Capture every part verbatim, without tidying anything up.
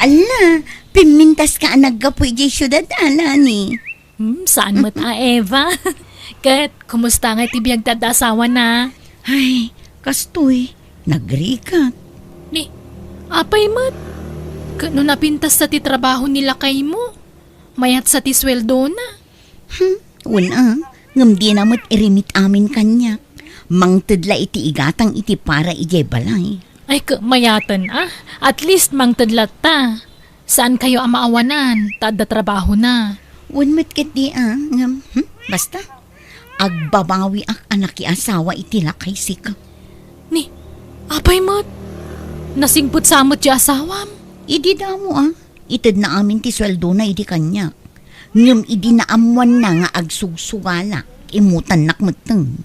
Ala, pimmintaska a naggapu idiay siudad, a, Lani? Hmm, saan met a, Eva? Ket, kumusta nga iti biag ti adda asawana? Ay, kastoy, nagrigat. Ni, apay met? Ket no napintasta ti trabaho ni lakaymo, mayatsa ti sueldona? Hmm, wen a, ngem dina met irimit amin kaniak. Mangted la iti igatang iti para idiay balay. Ay, ket mayaten a. At least mangted latta. Saankayo a maawanan, ta adda trabahona. Wen met ketdi a, ngem, hmm, basta. Agbabawiak a nakiasawa iti lakay sika. Ni, apay met? Nasingpet sa met ti asawam? Idi damo a, itedna amin ti sueldona idi kaniak. Ngem idi naammoanna nga agsugsugalak, imutannak metten.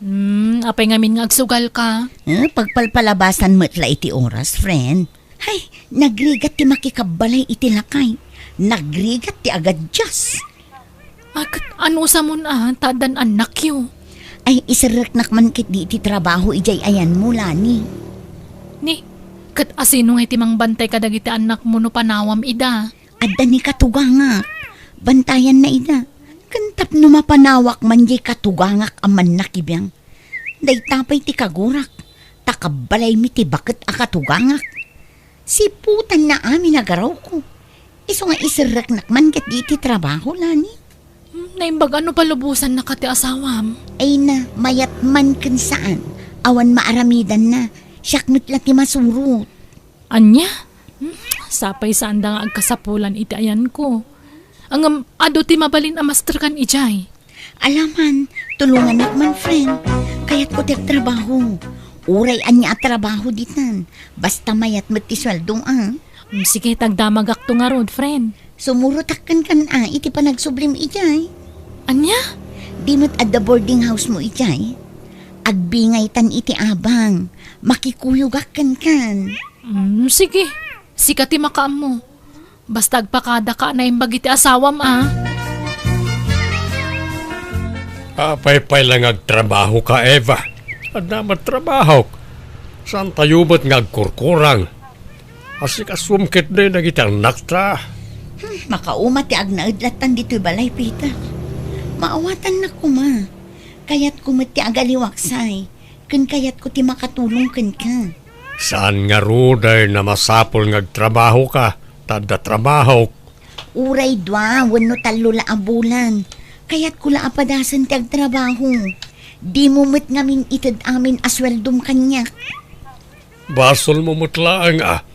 Hmm, apay ngamin nga agsugalka? Eh, pagpalpalabasan met la iti oras, friend. Hay, nagrigat ti makikabbalay iti lakay. Nagrigat ti agaddias. A, ket anusamon a, ta addan annakyo? Ay, iserreknak man ketdi iti trabaho idiay ayanmo, Lani. Ni, ket asino ngay ti mangbantay kadagiti annakmo no panawam ida? Adda ni katugangak. Bantayanna ida. Ken tapno mapanawak man diay katugangak a mannakibiang. Dayta pay ti kagurak, ta kabbalaymi ti baket a katugangak. Siputanna amin a garawko. Isu nga iserreknak man ketdi iti trabaho, Lani. Hmm, naimbag a no palubosannaka ti asawam? Ay na, mayat man ken saan. Awan maaramidanna. Siak met la ti masurot. Ania? Hmm, sapay saanda nga agkasapulan iti ayanko. Ngem adu ti mabalin a masterkan idiay. Alaman, tulongannak man, friend. Kayatko ti agtrabaho. Uray ania a trabaho ditan. Basta mayat met ti sueldo, a. Hmm, sige, tagdamagakto ngarud, friend. Sumurotak kenkan a iti panagsublim idiay. Ania? Di met adda boarding house mo idiay. Agbingaytan iti abang. Makikuyogak kenkan. Hmm, sige. Sika ti makaammo. Basta agpakadaka a naimbag iti asawam, a. Apay pay la nga agtrabahoka, Eva? Adda met trabahok. Saantayo met nga agkurkurang. Asikasuem ketdi dagiti annakta. Hmm, makauma ti agnaed lattan ditoy balay, Peter. Maawatannak koma. Kayatko met ti agaliwaksay. Ken kayatko ti makatulong kenka. Saan ngarud a masapul nga agtrabahoka, ta adda trabahok. Uray dua wenno tallo la a bulan, kayatko la a padasen ti agtrabaho. Dimo met ngamin ited amin a sueldom kaniak. Basolmo met laeng a,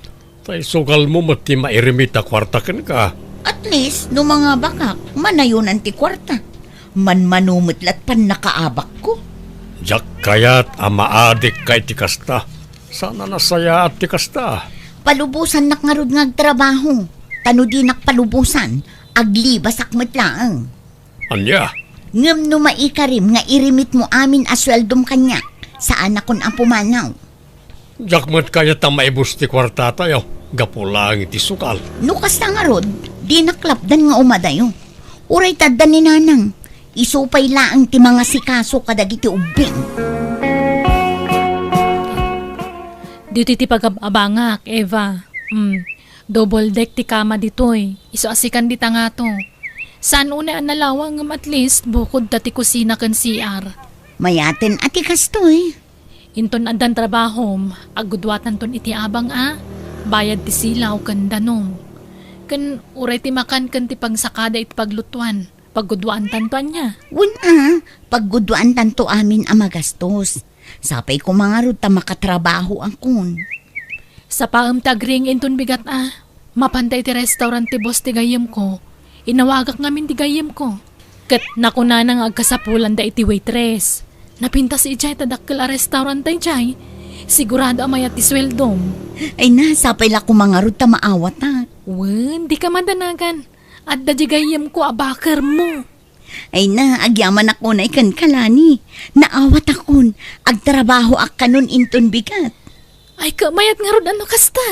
ta isugalmo met ti mairimit a kuarta kenka. At least, no mangabakak, manayonan ti kuarta. Manmano met la't pannakaabakko. Diak kayat a maadikka iti kasta. Saan a nasayaat ti kasta. Palubosannak ngarud nga agtrabaho. Ta no dinak palubosan, aglibasak met laeng. Ania? Ngem no maikarim nga irimitmo amin a sueldom kaniak, saanakon a pumanaw. Diak met kayat a maibus ti kuartatayo, gapu laeng iti sugal. No kasta ngarud, dinak lapdan nga umadayo. Uray ta adda ni Nanang, isu pay laeng ti mangasikaso kadagiti ubbing. Ditoy ti pagab-abangak, Eva. Hmm. Double deck ti kama ditoy. Isu a sikan dita ngato. Saan unay a nalawa ngem at least bukod ta ti kusina ken C R. Mayaten a ti kastoy. Inton addan trabahom, aggudwatanton iti abang a bayad ti silaw ken danum. Ken uray ti makan ken ti pagsakada iti paglutuan, paggudwaantanto ania? Wen a, paggudwaantanto amin a magastos. Sapay koma ngarud ta makatrabahoakon. Sapaem ti agriing inton bigat a. Mapanta iti restaurant ti boss ti gayyemko, inawagak ngamin ti gayyemko. Ket nakunana nga agkasapulanda iti waitress. Napintas idiay ta dakkel a restaurant daydiay. Sigurado a mayat ti sueldom. Ay na, sapay la koma ngarud ta maawatak. Wen, dika madanagan. Adda di gayyemko a bakermo. Ay na, agyamanak unay kenka, Lani. Naawatakon, agtrabahoak kanon inton bigat. Ay, kamayat ngarud a no kasta.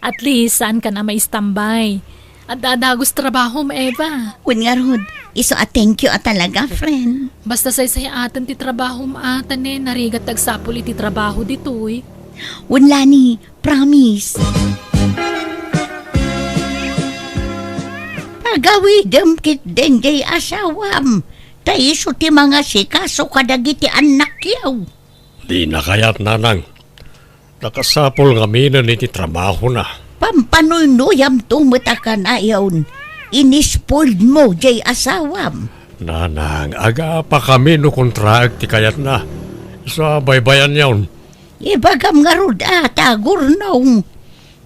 At least, saankan a maistambay. Adda a dagus trabahom, Eva. Wen ngarud, isu a thank you a talaga, friend. Basta saysay-aten ti trabahom a, ta ne, narigat ti agsapul iti trabaho ditoy. Wen, Lani, promise. Agawidem ketdin jay asawam, ta isu ti mangasikaso kadagiti annakyo. Dina kayat, nanang. Nakasapul ngaminen iti trabahona. Pampanuynuyamto met a kanayon, inispoiled mo jay asawam. Nanang, agapakami no kontraek ti kayatna. Isu a baybayanyon. Ibagam ngarud a ta agurnong.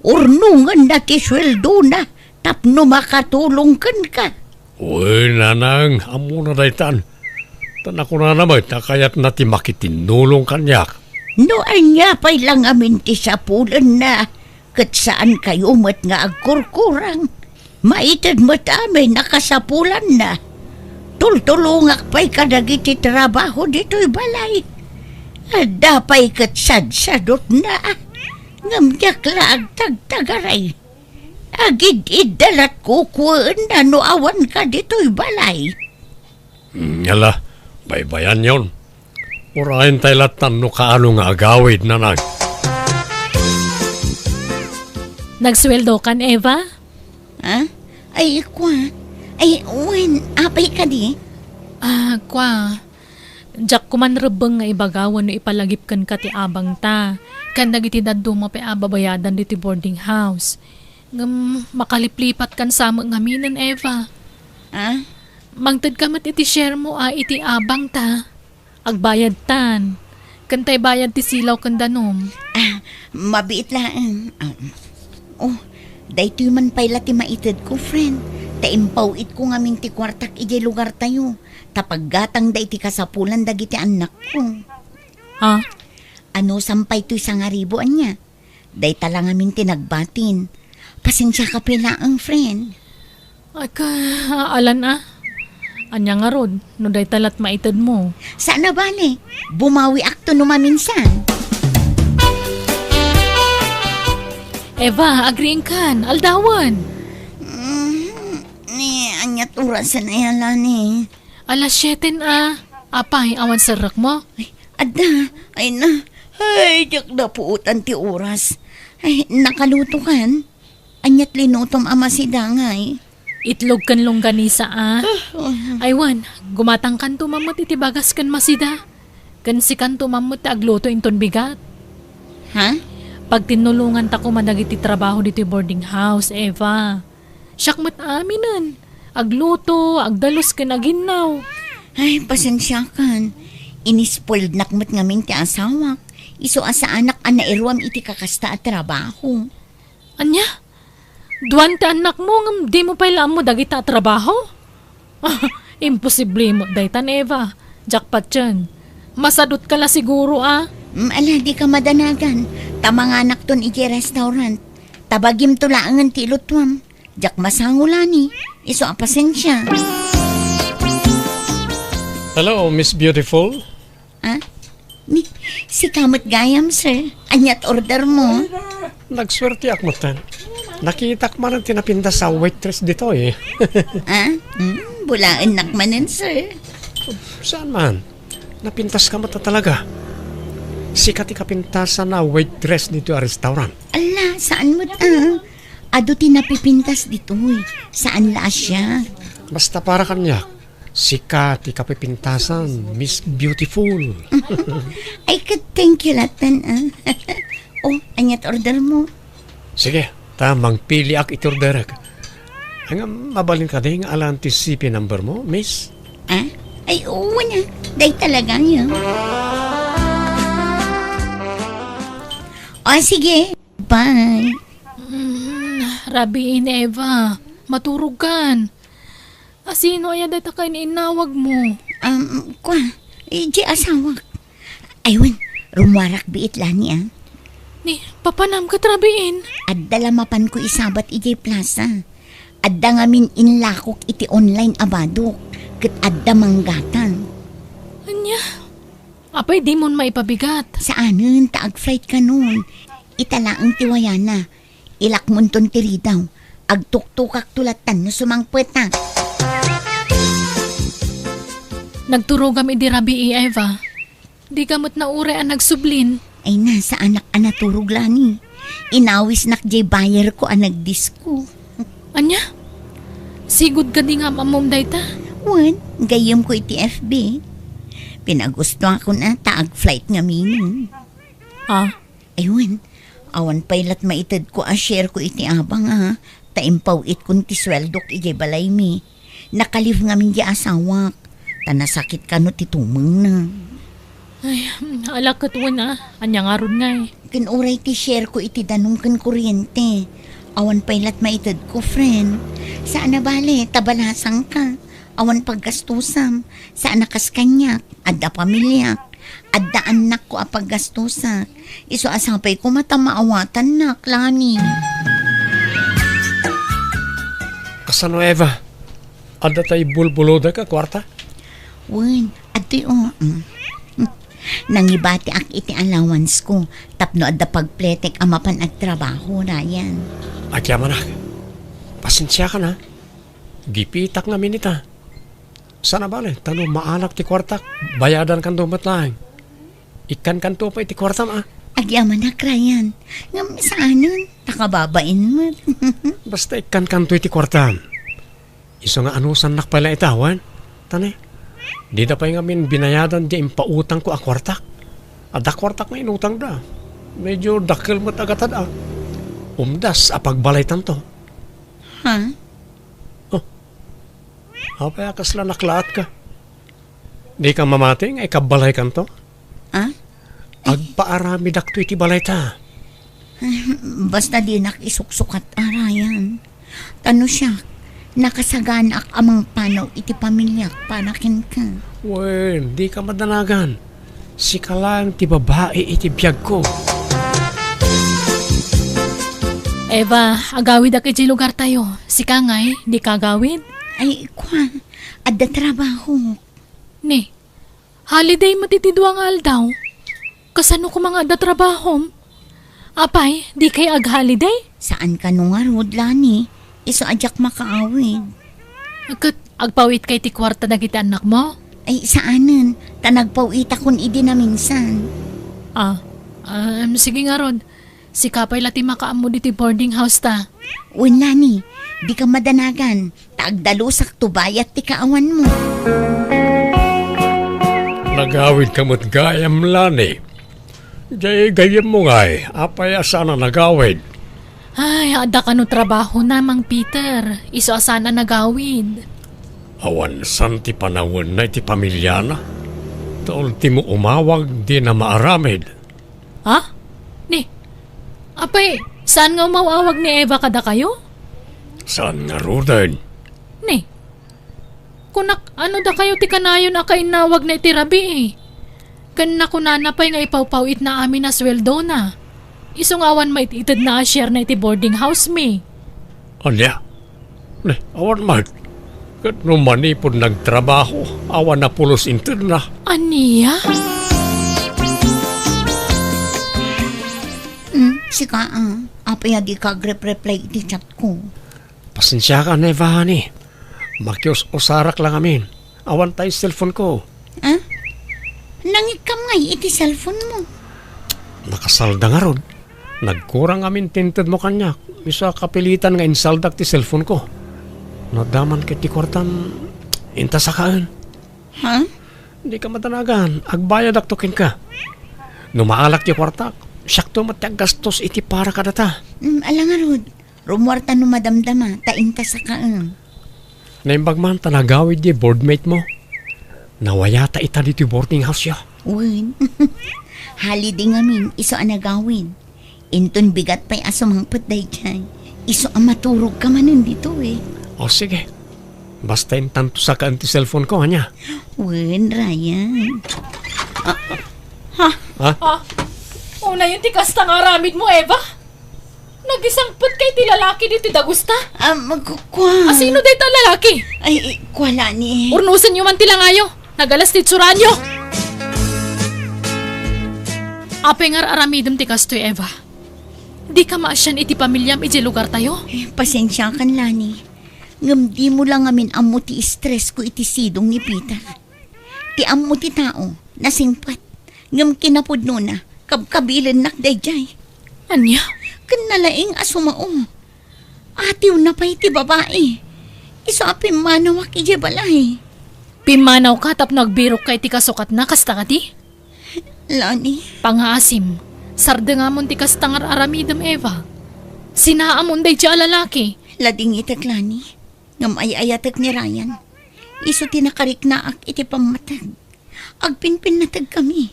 Urnongenna ti sueldona tapno makatulong kenka. Uy, nanang, ammona daytan. Ta nakunana met a kayatna ti makitinnulong kaniak. No ania pay la ngamin ti sapulenna, ket saankayo met nga agkurkurang. Maited met amin a kasapulanna. Tultulongak pay kadagiti trabaho ditoy balay. Adda pay ket sadsadutna. Ngem diak la agtagtagaray. Agid-idda lat kukuenna no awanka ditoy balay. Mm, ala, baybayanyon. Urayen tay lattan no kaano nga agawid, nanang. Nagsueldokan, Eva? Ha? Ay, kwa. Ay, wen, apay kadi? Ah, kwa. Diak koma rebbeng nga ibaga wenno ipalagip kenka ti abangta ken dagiti dadduma pay a babayadan ditoy boarding house. Ngem makaliplipatkan sa met ngaminen, Eva. Ah? Mangtedka met iti share mo a iti abangta. Agbayadtan. Ken tay bayad ti silaw ken danum. Ah, mabiit laeng. Ah, oh, daytoy man pay la ti maitedko, friend. Ta impaw-itko ngamin ti kuartak idiay lugartayo. Ta paggatangda iti kasapulan dagiti annakko. Ha? Ano, sampay toy sangaribu ania? Dayta la ngamin ti nagbatin. Pasensiaka pay laeng, friend. Ay, ka, alan a. Ania ngarud, no dayta lat maited mo? Saan a bale. Bumawiakto no maminsan. Eva, agriingkan. Aldawen. Mm, ni, aniat orasen aya, Lani? Alas siete a. Apay, awan serrek mo? Ay, adda. Ay na. Ay, diak napuotan ti oras. Ay, nakaluto kan? Aniat linutom a masidangay? Itlog ken longganisa a. Ah, oh. Ay wen, gumatangkanto man met iti bagas ken masida. Ken sikanto man met ti agluto inton bigat. Ha? Pagtinnulonganta koma dagiti trabaho ditoy boarding house, Eva. Siak met aminen. Agluto, agdalus ken aginnaw. Ay, pasensiakan. Inispoilednak met ngamin ti asawak. Isu a saanak a nairuam iti kakasta a trabaho. Ania? Duan ti annakmo ngem dimo pay la ammo dagita a trabaho? Imposible met daytan, Eva. Diak patien. Masadutka la siguro a. Mm, ala, dika madanagan. Ta manganakton idiay restaurant. Ta bagimto laengen ti ilutuam. Diak masango, Lani. Isu a pasensia. Hello, Miss Beautiful. Ah? Ni, sika met gayam, sir. Aniat order mo? Nagsuerteak metten. Nakitak manen ti napintas a waitress ditoy. Ah? Hmm, bulaennak manen, sir. Saan man? Napintaska met talaga. Sika ti kapintasan a waitress ditoy a restaurant. Ala, saan met, ah? Adu ti napipintas ditoy. Saan la a siak. Basta para kaniak, sika ti kapipintasan, Miss Beautiful. Ay, ket thank you latta, ah. Oh, aniat order mo? Sige, ta mangpiliak iti orderek. Ay, nga, mabalin kadi nga alan ti C P number mo, miss? Ah? Ay, oo na. Dayta la gayam. O, sige. Bye. Mm, rabiin, Eva. Maturog kan. Asino aya dayta ket innawag mo? Um, kwa, idiay asawak. Ay wen, rummuarak biit, Lani, ah. Ni, papanam ket rabiin? Adda la mapanko isabat idiay plaza. Adda ngamin inlakok iti online a badok, ket adda manggatang. Ania? Apay dimon maipabigat? Saanen, ta ag-flight kanon. Ita laeng ti wayana. Ilakmonton ti ridaw. Agtuktokakto lattan no sumangpetak. Nagturogam idi rabii, Eva. Dika met nauray a nagsublin. Ay na, saanak a naturog, Lani. Inawisnak jay bayerko a nagdisko. Ania? Sigud kadi nga am-ammom dayta? Wen, gayyemko iti F B. Pinagustoakon a ta ag-flight ngamin. Ah? Aywan, awan pay lat maitedko a share ko iti abang a, ta impaw-itkon ti sueldok idiay balaymi. Naka-leave ngamin di asawak, ta nasakit kano ti tumengna. Ay, ala ket wen a, ania ngarud ngay? Ken uray ti share ko iti danum ken kuryente. Awan pay lat maitedko, friend. Saan a bale, ta balasangka. Awan paggastusam. Saan a kas kaniak. Adda pamiliak. Adda annakko a paggastusak. Isu a sapay koma ta maawatannak, Lani. Kasano, Eva? Adda tay bulbulodek a kuarta? Wen, adtoy, o. Mm. Nangibatiak iti allowance ko tapno adda pagpletek a mapan agtrabaho, Ryan. Agyamanak. Pasensiakan, a. Gipitak ngamin ita. Saan a bale, ta no maalak ti kuartak, bayadankanto met laeng. Ikkankanto pay ti kuartam, a. Agyamanak, Ryan. Ngem saanen, ta kababain met. Basta ikkankanto iti kuartam. Isu nga anusannak pay la ita, wen? Ta ne, dida pay ngamin binayadan diay impautangko a kuartak. Adda kuartak nga inutangda. Medyo dakkel met a gatad, a. Umdas a pagbalaytanto. Ha? Oh. Apay a kasla naklaatka? Dika mamati nga ikabbalaykanto? Ah? Agpaaramidakto iti balayta. Basta dinak isuksukat, a, Ryan. Ta no siak, nakasaganaak a mangpanaw iti pamiliak para kenka. Wen, dika madanagan. Sika laeng ti babai iti biagko. Eva, agawidak iti lugartayo. Sika ngay, dika agawid? Ay, kua, adda trabaho. Ni, holiday met iti dua nga aldaw. Kasano koma nga adda trabahom? Apay, dikay ag-holiday? Saan kano ngarud, Lani. Isu a diak makaawid. Ket agpawitka iti kuarta dagiti annakmo? Ay, saanen. Ta nagpawitakon idi naminsan. Ah, um, sige ngarud. Sika pay la ti makaammo ditoy boarding house ta. Wen, Lani, dika madanagan, ta agdalusakto bayat ti kaawanmo. Nagawidka met gayam, Lani. Jay gayyemmo ngay, apay a saan a nagawid? Ay, adda kano trabahona, Mang Peter. Isu a saan a nagawid. Awan san ti panawenna iti pamiliana. Ta ultimo umawag, dina maaramid. Ha? Ni, apay, saan nga umaw-awag ni Eva kadakayo? Saan ngaruden? Ni, kunak, ano dakayo ti kanayon a kainnawagna iti rabii? Ken nakunana pay nga ipawpaw-itna amin a sueldona. Isu nga awan maititedna a share na iti boarding house mi. Ania? Ne, awan met. Ket no manipud nagtrabaho, awan a pulos intedna. Ania? Hmm, sika, ah. Apay a dika agrep-reply iti chat ko? Pasensiaka, Neva, honey. Makius-usarak la ngamin. Awan tay cellphone ko. Ah? Nangikkam ngay iti cellphone mo? Nakasalda ngarud. Nagkurang amin ti intedmo kaniak. Isu a kapilitan nga insaldak ti cellphone ko. No adda man ket ti kuartam, intasakaen. Ha? Dika madanagan, agbayadakto kenka. No maalak ti kuartak, siakto met ti aggastos iti para kadata. Mm, ala ngarud, rumuarta no madamdama, ta intasakaem. Naimbag man ta nagawid di boardmate mo. Nawayata ita ditoy boarding house ya. Wen. Holiday ngamin, isu a nagawid. Inton bigat pay a sumangpet daydiay, isu a maturogka manen ditoy. O, sige. Basta intanto sakaen ti cellphone ko, ania? Wen, Ryan. Ah, ha? Ha? Ah, unayen ti kasta nga aramidmo, Eva? Nagisangpetka iti lalaki ditoy dagusta? Ah, magkukua. A sino dayta a lalaki? Ay, ay, kua la ni. Urnosenyo man ti langayo. Nagalas ti itsuranyo. Apay nga ar-aramidem ti kastoy, Eva? Dika maasian iti pamiliam idiay lugartayo? Eh, pasensiakan, Lani. Ngem dimo la ngamin ammo ti stress ko iti sidong ni Peter. Ti ammo ti tao, nasingpet. Ngem kinapudnona, kabkabilennak daydiay. Ania? Ken nalaing a sumao. Atiwna pay ti babai. Isu a pimmanawak idiay balay. Pimmanawka tapno agbirokka iti kasukatna, kasta kadi? Lani. Pangaasim, sardengamon ti kasta nga ar-aramidem, Eva. Sinaamon daydiay a lalaki. Ladingitek, Lani. Ngem ay-ayatek ni Ryan. Isu ti nakariknaak iti pammateg. Agpinpinnategkami.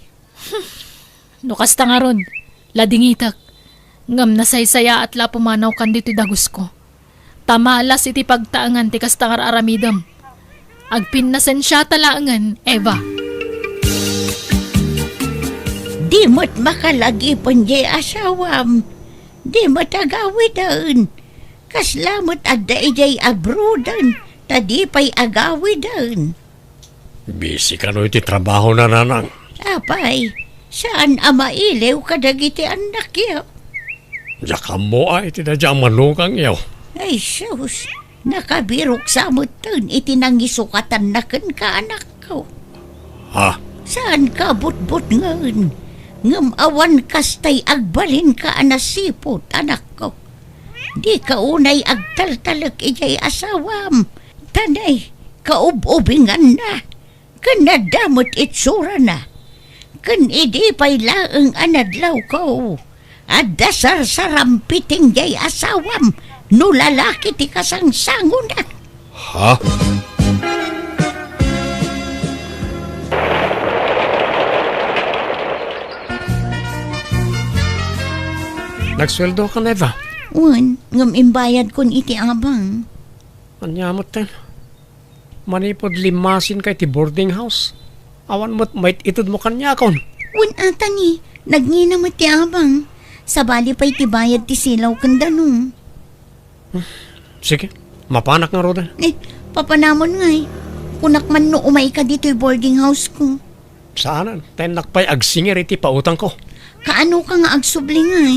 No kasta ngarud, ladingitek. Ngem nasaysayaat la a pumanawkan ditoy dagusko. Ta malas iti pagtaengan ti kasta nga ar-aramidem. Agpinnasensiata laengen, Eva. Di met makalagipen diay asawam. Di met agawiden. Kasla met adda idiay abroaden, ta di pay agawiden. Busy kano iti trabahona, nanang. Apay, saan a mailiw kadagiti annakyo? Diak ammo a iti daydiay a manugangyo. Ay, sus, nakabirok sa metten iti nangisukatan na kenka, anakko. Ha? Saan ka butbutngen, ngem awan kastay agbalinka a nasiput, anakko. Dika unay agtaltalek idiay asawam, ta nay, kaub-ubinganna, ken nadamot itsurana. Ken idi pay laeng a nadlawko, adda sarsarampiting diay asawam no lalaki ti kasangsangona. Ha? Nagsueldokan, Eva? Wen, ngem imbayadkon iti abang. Ania metten? Manipud limmasinka iti boarding house, awan met mait-itedmo kaniakon. Wen, atani, nagngina met ti abang. Sabali pay ti bayad ti silaw ken danum. Sige, mapanak ngaruden. Eh, papanamon ngay. Kunak man no umayka ditoy boarding house ko. Saanen, ta innak pay agsingir iti pautangko. Kaano ka nga agsubli ngay?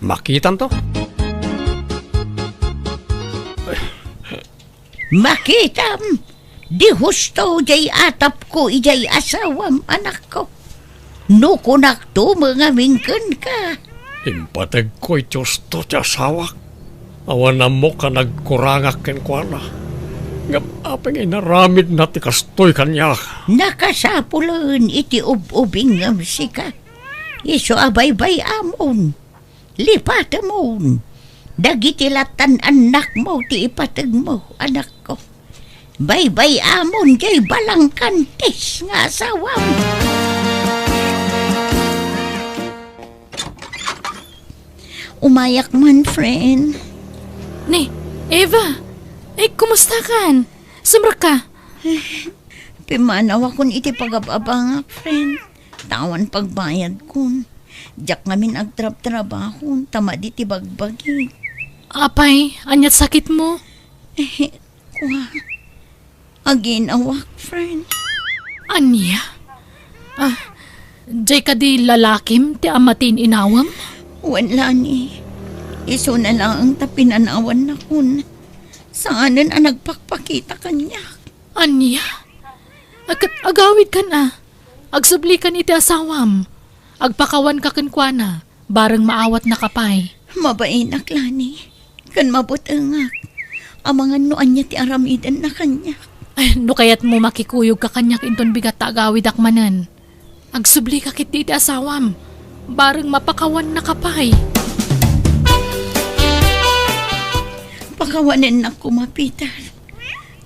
Makitanto. Makitam, di husto jay atapko ijay asawam, anakko. No kunakto met ngamin kenka. Impategko iti husto ti asawak. Awan ammok a nagkurangak kenkuana. Ngem apay nga inaramidna ti kastoy kaniak? Nakasapulen iti ub-ubingngem sika. Isu a baybay-amon. Lipatemon. Dagiti lattan annakmo ti ipategmo, anakko. Baybay-amon jay balangkantis nga asawam. Umayak man, friend. Ni, Eva! Ay, kumusta kan? Sumrekka? Pimmanawakon iti pagab-abangak, friend. Ta awan pagbayadkon. Diak ngamin agtrabtrabahon ta madi ti bagbagi. Apay, aniat sakitmo? Eh, kua. Aginawak, friend. Ania? Ah, jay kadi lalakim ti ama ti in-inawem? Wen, Lani. Isuna laeng ta pinanawannakon. Saanen a nagpakpakita kaniak. Ania? Ket agawidkan a. Agsublikan iti asawam. Agpakawanka kenkuana, bareng maawatnaka pay. Mabainak, Lani. Ken mabutengak. Amangan no ania ti aramidenna kaniak. Ay, no kayatmo makikuyogka kaniak inton bigat ta agawidak manen. Agsublika ketdi iti asawam, bareng mapakawannaka pay. Pakawanennak koma, Peter.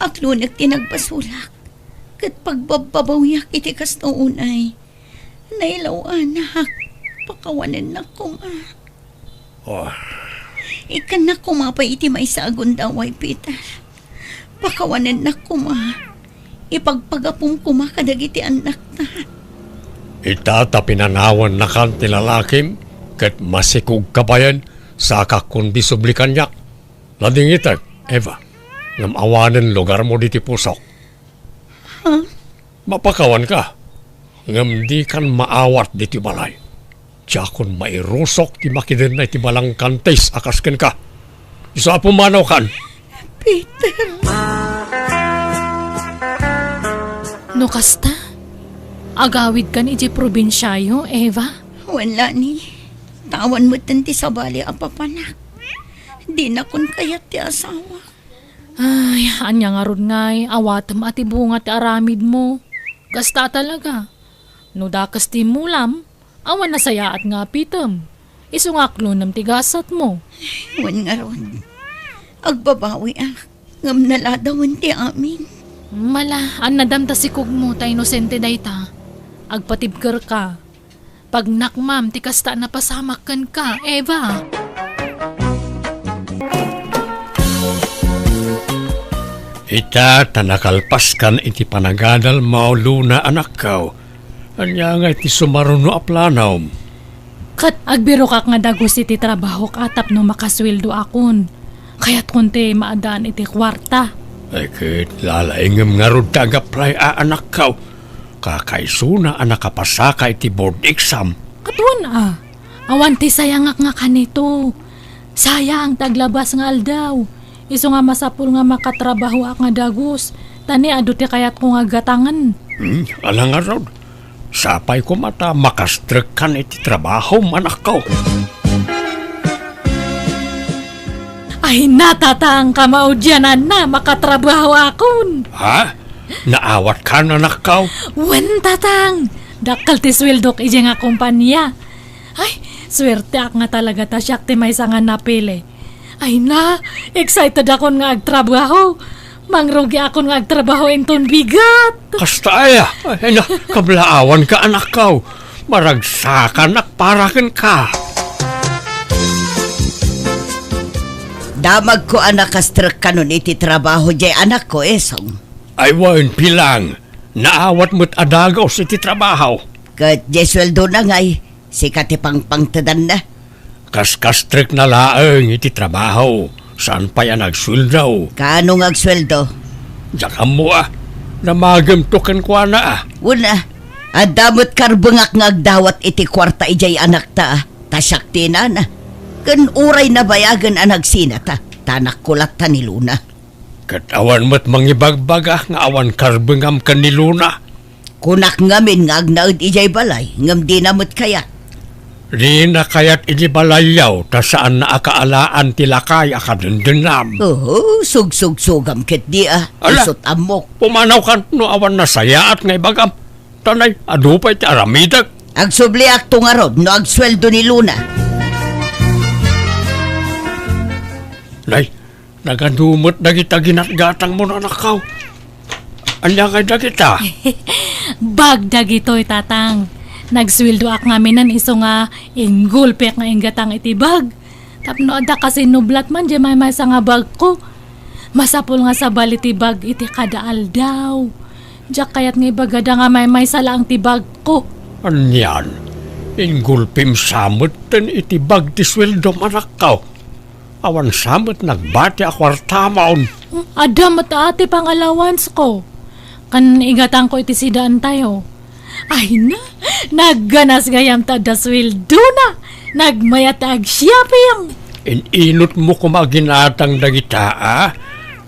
Aklonek ti nagbasolak, ket pagbabbabawiak iti kasto unay. Nailaw-anak, pakawanennak koma. Oh. Ikkannak koma pay iti maysa a gundaway, Peter. Pakawanennak koma. Ipagpagapom koma kadagiti annakta. Ita ta pinanawannakan ti lalakim, ket masikogka payen, saka kundi subli kaniak. Ladingitek, Eva, ngem awanen lugarmo ditoy pusok. Ha? Mapakawanka, ngem dikan maawat ditoy balay. Diakon mairusok ti makidenna iti balangkantis a kas kenka. Isu a pumanawkan. Peter. No kasta, agawidkan idiay probinsiayo, Eva? Wen, Lani. Ta awan metten ti sabali a papanak. Dinakon kayat ti asawa. Ay, ania ngarud ngay, awatem a ti bunga ti aramidmo. Kasta talaga. No dakes ti mulam, awan nasayaat nga apitem. Isu nga aklonem ti gasatmo. Wen ngarud. Agbabawiak, ngem naladawen ti amin. Mala, annadam ta sikogmo ta inosente dayta. Agpatibkerka. Pagnakmam ti kasta a napasamak kenka, Eva. Ita ta nakalpaskan iti panagadalmo, Luna, anakko. Ania ngay ti sumaruno a planom? Ket agbirokak nga dagus iti trabahok a tapno makasueldoakon. Kayatkon ti maadaan iti kuarta. Ay, ket lalaingem ngarud ta agaplay a, anakko. Kakaisuna a nakapasaka iti board exam. Ket wen a, awan ti sayangak nga kanito. Sayang ti aglabas nga aldaw. Isu nga masapul nga makatrabahoak nga dagus, ta ni adu ti kayatko nga gatangen. Hmm, ala ngarud. Sapay koma ta makastrekkan iti trabahom, anakko. Ay, natatang kamaudiananna, makatrabahoakon. Ha? Naawatkan, anakko? Wen, tatang. Dakkel ti sueldok idiay nga kompania. Ay, suerteak nga talaga ta siak ti maysa nga napili. Ay na, excited akon nga agtrabaho. Mangrugiakon nga agtrabaho inton bigat. Kasta aya? Ay na, kablaawanka, anakko. Maragsakanak para kenka. Damagko a nakastrekkanon iti trabaho diay anakko, Esong. Ay wen, pilang. Naawat met a dagus iti trabaho. Ket diay sueldona ngay, sika ti pangpangtedanna. Kaskastrekna laeng iti trabaho, saan pay a nagsueldo. Kaano nga agsueldo? Diak ammo a, damagemto kenkuana a. Wen a, adda met karbengak nga agdawat iti kuarta idiay anakta a, ta siak ti inana. Ken uray nabayagen a nagsinata, ta anakko latta ni Luna. Ket awan met mangibagbaga nga awan karbengam ken ni Luna. Kunak ngamin nga agnaed idiay balay, ngem dina met kayat. Dina kayat idiay balayyo, ta saanna a kaalaan ti lakay a kadendennam. Oho, sugsugsugam ketdi a. Ala, isut' ammok. Pumanawkan no awan nasayaat nga ibagam. Ta nay, adu pay ti aramidek. Agsubliakto ngarud no agsueldo ni Luna. Nay, nagadu met dagita ginatgatangmo, anakko. Ania ngay dagita? Bag dagitoy, tatang. Nagsueldoak ngaminen isu nga inggulpiak nga inggatang iti bag. Tapno adda kasinublat man diay maymaysa nga bagko. Masapul nga sabali ti bag iti kada aldaw. Diak kayat nga ibagada nga maymaysa laeng ti bagko. Anian? Inggulpim sa metten iti bag ti sueldom, anakko. Awan sa met nagbati a kuartamon. Adda met a ti pangalawansko. Ken igatangko iti sidaantayo. Ay na, nagganas gayam ta adda sueldona. Nagmayat ta agshopping. In-inutmo koma ginatang dagita a?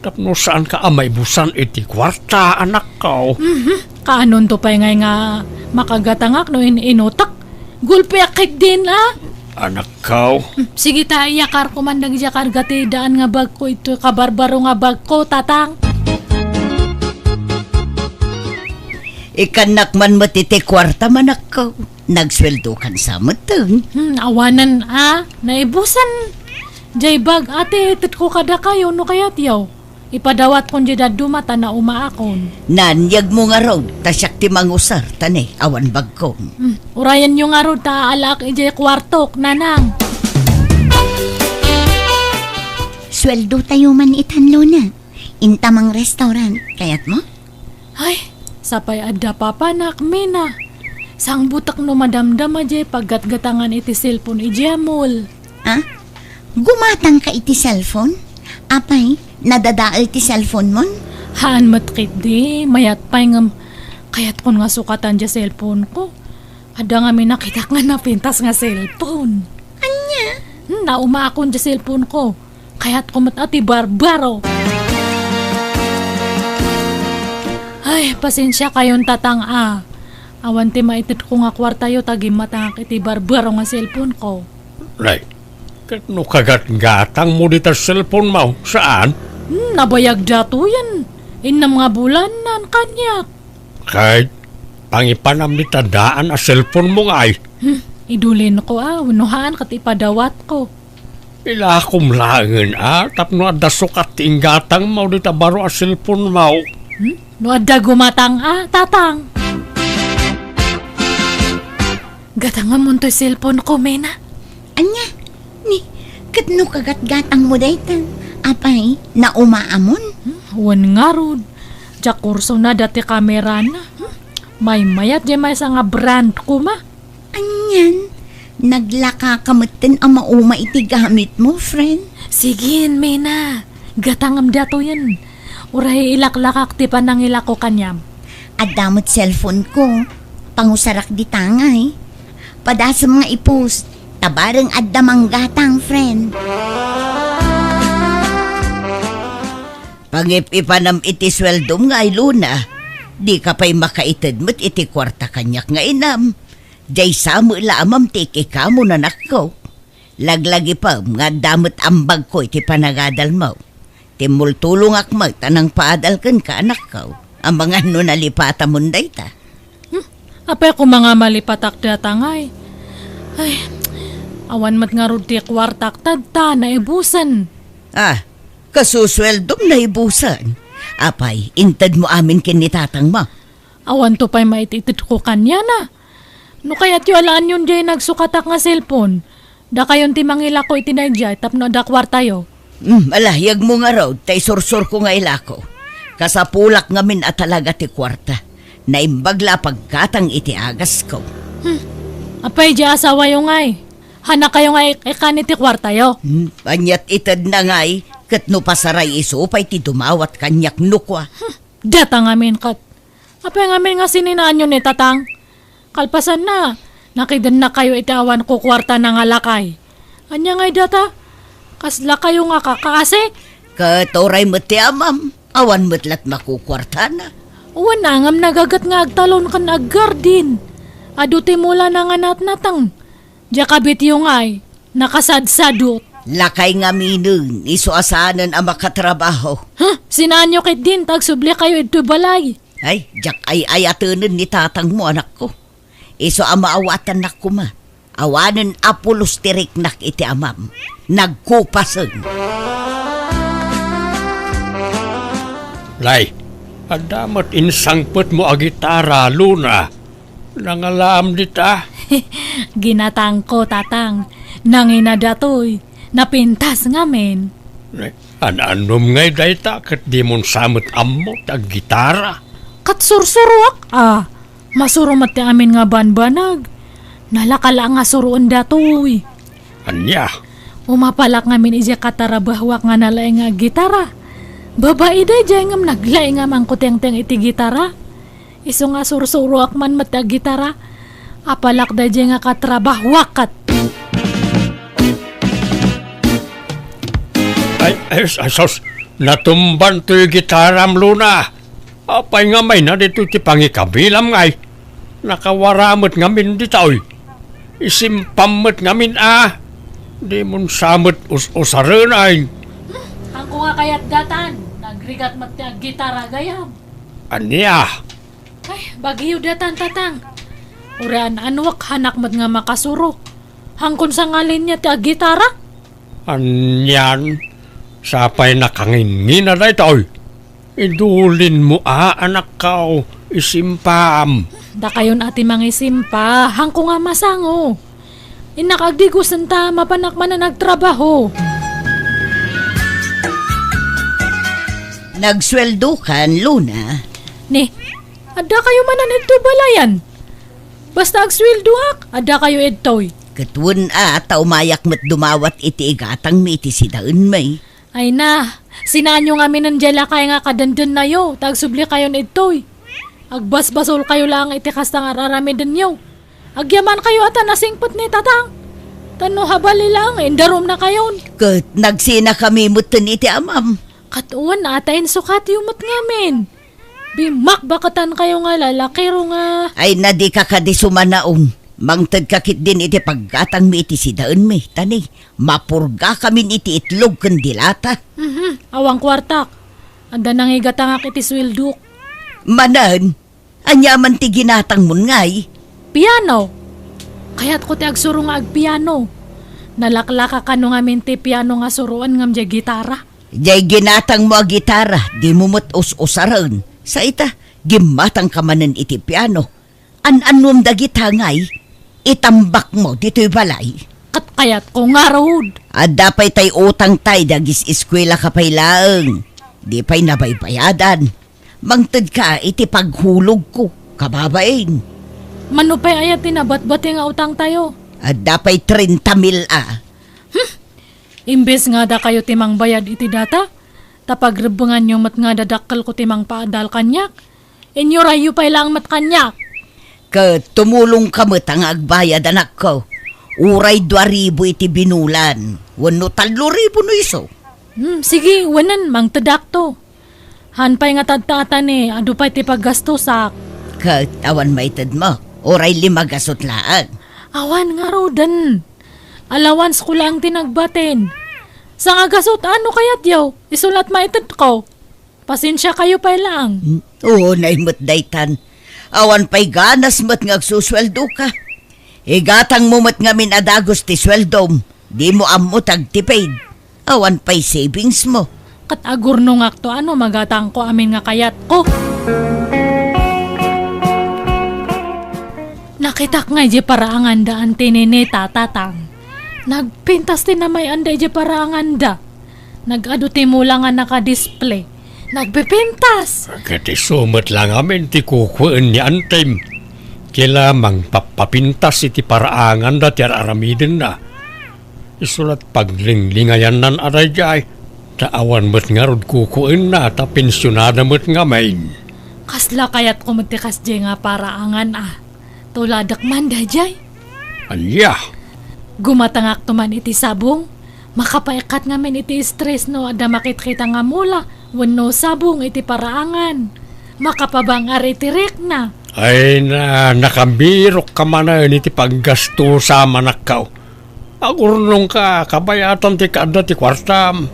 Tapno saanka a maibusan iti kuarta, anakko. Mhm. Kaanonto pay ngay nga makagatangak no in-inutak? Gulpiak ketdin a. Anakko. Hmm, sige ta, iyakarko man dagiti karga ti daan nga bagko, iti kabarbaro nga bagko, tatang. Ikannak man met iti kuartam, anakko. Nagsueldokan sa metten. Hmm, awanen a, naibusan. Diay bag a ti itedko kadakayo no kayatyo. Ipadawatkon diay dadduma ta naumaakon. Naan, yegmo ngarud, ta siak ti mangusar, ta ne, awan bagko. Hmm, urayenyo ngarud ta aalaak idiay kuartok, nanang. Sueldotayo man itan, Luna. Inta mangrestaurant, kayatmo? Ay, sapay adda papanak, Mina. Sangbutek no madamdama diay paggatgatangan iti cellphone idiay mall. Ah? Gumatangka iti cellphone? Apay, nadadael ti cellphone mon? Haan met ketdi, mayat pay ngem kayatkon nga sukatan diay cellphone ko. Adda ngamin nakitak nga napintas nga cellphone. Ania? Hmm, naumaakon diay cellphone ko. Kayatko met a ti barbaro. Ay, pasensiakayon, tatang a. Awan ti maitedko nga kuartayo ta gimmatangak iti barbaro nga cellphone ko. Nay, ket no kagatgatangmo dita cellphone mo, saan? Hmm, Nabayag datoyen. Innem nga bulan nan kaniak. Ket pangipanam dita daan a cellphone mo ngay. Hmm, idulinko a, wenno haan ket ipadawatko. Ilakom laengen a, tapno adda sukat ti inggatangmo dita baro a cellphone mo. Hmm? No adda gumatang a, tatang. Gatangamon toy cellphone ko, Mena. Ania? Ni, ket no kagatgatangmo dayta, apay, naumaamon? Hmm, wen ngarud. Diak kursona dati kamerana. Hmm, maymayat diay maysa nga brand koma. Anian? Naglaka ka metten a mauma iti gamitmo, friend? Sige, Mena. Gatangem datoyen. Uray ilaklakak ti panangilako kaniam. Adda met cellphone ko. Pangusarak dita ngay. Padasem nga i-post. Ta bareng adda manggatang, friend. Pangip-ipanam iti sueldom ngay, Luna. Dika pay makaited met iti kuarta kaniak nga inam. Diay sa met la amam ti ikikam, anakko. Laglagipem nga adda met ambagko iti panagadalmo. Timmultulongak met a nangpaadal kenka, anakko. Amangan no nalipatamon dayta. Hmm, apay koma nga malipatak data ngay? Ay, awan met ngarud ti kuartak, tadta naibusen. Ah, kasusueldom naibusen? Apay, intedmo amin ken ni tatangmo? Awanto pay maititedko kaniana. No kayatyo alaanyon diay nagsukatak nga cellphone, dakayon ti mangilako iti daydiay tapno adda kuartayo. Hmm, ala, yegmo ngarud ta isursurko nga ilako. Kasapulak ngamin a talaga ti kuarta. Naimbag la a paggatang iti agasko. Hmm. Apay diay asawayo ngay? Hanakayo nga ik-, ikkan iti kuartayo? Hmm, aniat itedna ngay, ket no pasaray isu pay ti dumawat kaniak no kua. Hmm. Data ngamin ket. Apay ngamin nga sininaanyo ni tatang? Kalpasanna, nakidennakayo iti awan kukuartana nga lakay. Ania ngay data? Kaslakayo nga kakaasik? Ket uray met ti amam, awan met lat makukuartana. Wen, ngem nagaget nga agtalon ken aggardin. Adu ti mulana nga natnateng. Diay kabityo ngay, nakasadsadot. Lakay ngaminen, isu a saanen a makatrabaho. Huh? Sinaanyo ketdin ta agsublikayo idtoy balay? Ay, diak ay-ayatenen ni tatangmo, anakko. Isu a maawatannak koma. Awanen a pulos ti riknak iti amam. Nagkupasen. Lay, adda met insangpetmo a gitara, Luna. Nangalaam dita? Ginatangko, tatang. Nangina datoy. Napintas ngamin. An-annom ngay dayta ket dimon sa met ammo ti aggitara? Ket sursuroak a. Masuro met ti amin nga banbanag. Nalaka la nga suroen datoy. Ania? Umapalak ngamin idiay katarabahuak nga nalaing nga aggitara. Babai daydiay ngem naglaing a mangkutengteng iti gitara. Isu nga sursuroak man met ti aggitara. Apalak daydiay nga katrabahuak ket. Ay, ay, ay, sus! Natumban toy gitaram, Luna. Apay nga mayna ditoy ti pangikabilam ngay? Nakawara met ngamin ditoy. Isimpam met ngamin a. Dimon sa met us-usaren ay. Angko nga kayat datan, nagrigat met ti aggitara gayam. Ania? Ay, bagyo datan, tatang. Uray an-anuak, hanak met nga makasuro. Hangkon sa nga linya ti aggitara? Anian, sapay nakangingina daytoy. Idulinmo a, anakko, isimpam. Dakayon a ti mangisimpa, hangko nga masango. Innak agdigusen ta mapanak manen agtrabaho. Nagsueldokan, Luna. Ni, adda kayo manen idto balayan? Basta agsueldoak, adda kayo idtoy. Ket wen a, ta umayak met dumawat iti igatangmi iti sidaenmi. Ay na, sinaanyo ngaminen diay lakay nga kadendennayo, ta agsubli kayon idtoy. Agbasbasol kayo laeng iti kasta nga ar-aramidenyo. Agyaman kayo a ta nasingpet ni Tatang. Ta no habali laeng, indarumna kayon. Ket nagsinakami metten iti amam. Ket wen a ta insukatyo met ngamin. Bimakbakatan kayo nga lalakiro nga. Ay na, dika kadi sumanaong. Mangtedka ketdin iti paggatangmi iti sidaenmi. Ta ni, mapurgakamin iti itlog ken dilata. Mhm, awan kuartak. Adda nangigatangak iti sueldok. Manen, ania man ti ginatangmon ngay? Piano. Kayatko ti agsuro nga agpiano. Nalaklaka kano ngamin ti piano nga suroen ngem diay gitara. Diay ginatangmo a gitara, dimo met us-usaren. Sa ita, gimmatangka manen iti piano. An-annuam dagita ngay, itambakmo ditoy balay. Ket kayatko ngarud. Adda pay tay utang tay dagis eskuelaka pay laeng. Di pay nabaybayadan. Mangtedka iti paghulogko, kababain. Mano pay aya ti nabatbati nga utang tayo? Adda pay trenta mil a. Hmm. Imbes nga dakayo ti mangbayad iti data, ta pagrebbenganyo met nga dadakkelko ti mangpaadal kaniak, inyurayyo pay laeng met kaniak. Ket tumulongka met a nga agbayad, anakko. Uray dua ribu iti binulan, wenno tallo ribu no isu. Hmm, sige, wenen, mangtedakto. Haan pay nga tatta-ata ni, adu pay ti paggastosak. Ket awan maitedmo, uray lima gasut laeng. Awan ngaruden. Allowance ko laeng ti nagbatin. Sangagasut, ano kayatyo? Isu la ti maitedko. Pasensiakayo pay laeng. Hmm? Unay met daytan. Awan pay ganas met nga agsusueldoka. Igatangmo met ngamin a dagus ti sueldom. Dimo ammo ti agtipid. Awan pay savingsmo. Ket agurnongakto a no magatangko amin nga kayatko. Nakitak nga idiay paraanganda anti Nene, Tata, Tatang. Nagpintas ti namay-anda idiay paraanganda. Nag-adu ti mula nga nakadisplay. Nagpipintas! Ket isu met la ngamin ti kukuen ni Antim. Kila mangpappapintas iti paraanganda ti ar-aramidenna. Isu la ti paglinglingayannan a daydiay, ta awan met ngarud kukuenna ta pensionada met ngamin. Kasla kayatko met ti kasdiay nga paraangan a. Tuladek man daydiay. Ania? Gumatangakto man iti sabong, makapaikkat ngamin iti stress no adda makitkita nga mula wenno sabong iti paraangan. Makapabang-ar iti rikna. Ay na, nakabirokka manen iti paggastosa, manakkaw. Agurnongka, kabayatan ti kaadda ti kuartam.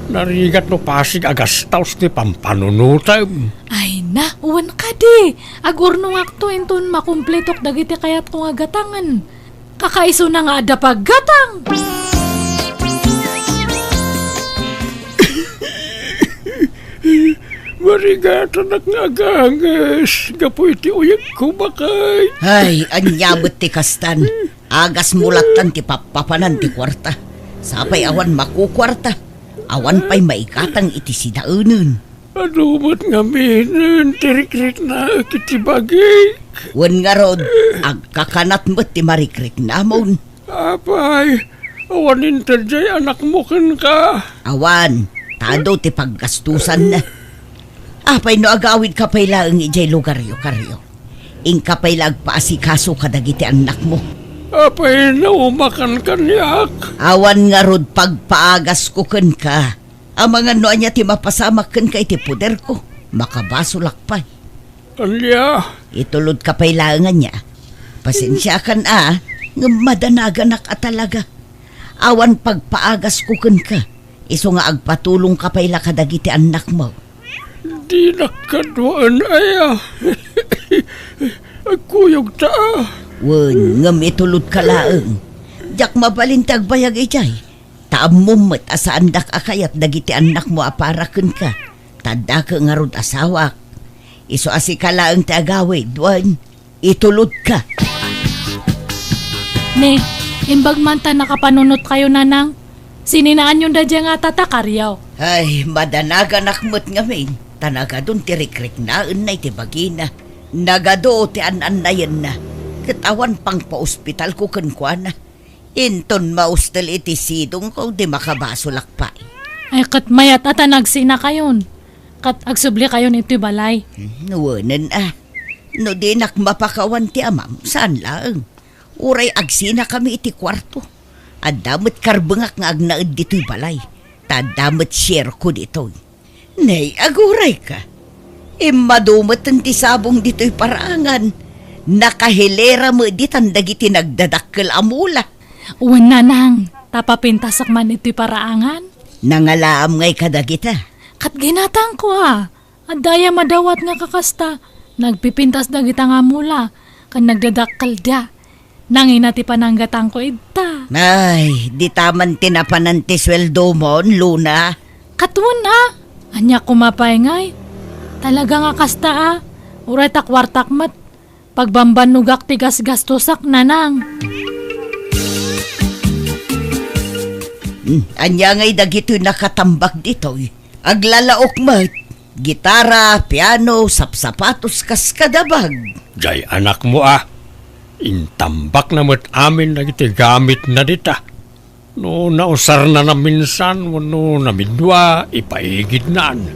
Narigat no pasig a gastaos ti pampanunotem. Ay na, wen kadi. Agurnongakto inton makumpletok dagiti kayatko nga gatangen. Kakaisuna nga adda paggatang. Marigatanak nga aganges gapu iti uyegko, baket. Ay, ania met ti kastan? Agasmo lattan ti pappapanan ti kuarta. Sapay awan makukuarta. Awan pay maigatang iti sidaenen. Adu met ngaminen ti rikriknaek iti bagik. Wen ngarud, agkakanat met ti marikriknamon. Apay, awan inted diay anakmo kenka? Awan, ta adu ti paggastusanna. Apay no agawidka pay laeng idiay lugaryo, Kario? Inka pay la agpaasikaso kadagiti annakmo. Apay no umakan kaniak? Awan ngarud pagpaagasko kenka. Amangan no ania ti mapasamak kenka iti poderko, makabasolak pay. Ania? Itulodka pay laeng ania. Pasensiakan a, ngem madanaganak a talaga. Awan pagpaagasko kenka, isu nga agpatulongka pay la kadagiti annakmo. Dinak kaduaen aya. Agkuyogta a. Wen, ngem itulodka laeng. Diak mabalin ti agbayag idiay. Ta ammom met a saandak a kayat dagiti annakmo a para kenka, ta addaka ngarud asawak. Isu a sika laeng ti agawid, wen, itulodka. Ne, imbag man ta nakapanunotkayo, Nanang. Sininaanyon daydiay nga tata, Kario? Ay, madanaganak met ngamin, ta nagadun ti rikriknaenna iti bagina. Nagadu ti an-annayenna, ket awan pangpaospitalko kenkuana. Inton maustel iti sidongko, di makabasolak pay. Ay, ket mayat a ta nagsinakayon, ket agsublikayon iti balay. Hmm, wenen a. No dinak mapakawan ti amam, saan laeng. Uray agsinakami iti kuarto. Adda met karbengak nga agnaed ditoy balay. Ta adda met shareko ditoy. Nay, agurayka. Immadu met ti sabong ditoy paraangan. Nakahilera met ditan dagiti nagdadakkel a mula. Wen, Nanang, ta papintasak man itoy paraangan. Nangalaam ngay kadagita. Ket ginatangko a, adda aya madawat nga kakasta, nagpipintas dagita nga mula, ken nagdadakkelda. Nangina ti pananggatangko ita. Ay, dita man ti napanan ti sueldomon, Luna. Ket wen a, ania koma pay ngay? Talaga nga kasta a, uray ta kuartak met, pagbambannogak ti gasgastosak, Nanang. Hmm, ania ngay dagitoy nakatambak ditoy? Aglalaok met, gitara, piano, sapsapatos, kas kadabag. Jay anakmo a, intambakna met amin dagiti gamitna dita. No nausarna naminsan wenno namidua, ipaigidnan.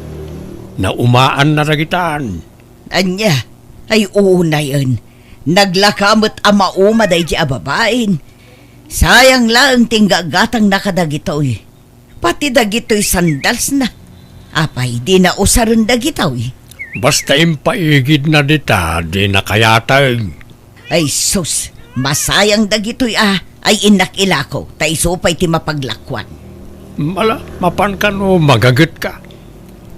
Naumaanna dagitan. Ania, ay unayen, naglaka met a mauma daydi a babain. Sayang laeng ti inggagatangna kadagitoy. Pati dagitoy sandalsna. Apay, dina usaren dagitoy? Basta impaigidna dita, dina kayateg. Ay sus, masayang dagitoy a, ay innak ilako, ta isu pay ti mapaglakuan. Mala, mapan kano magagetka.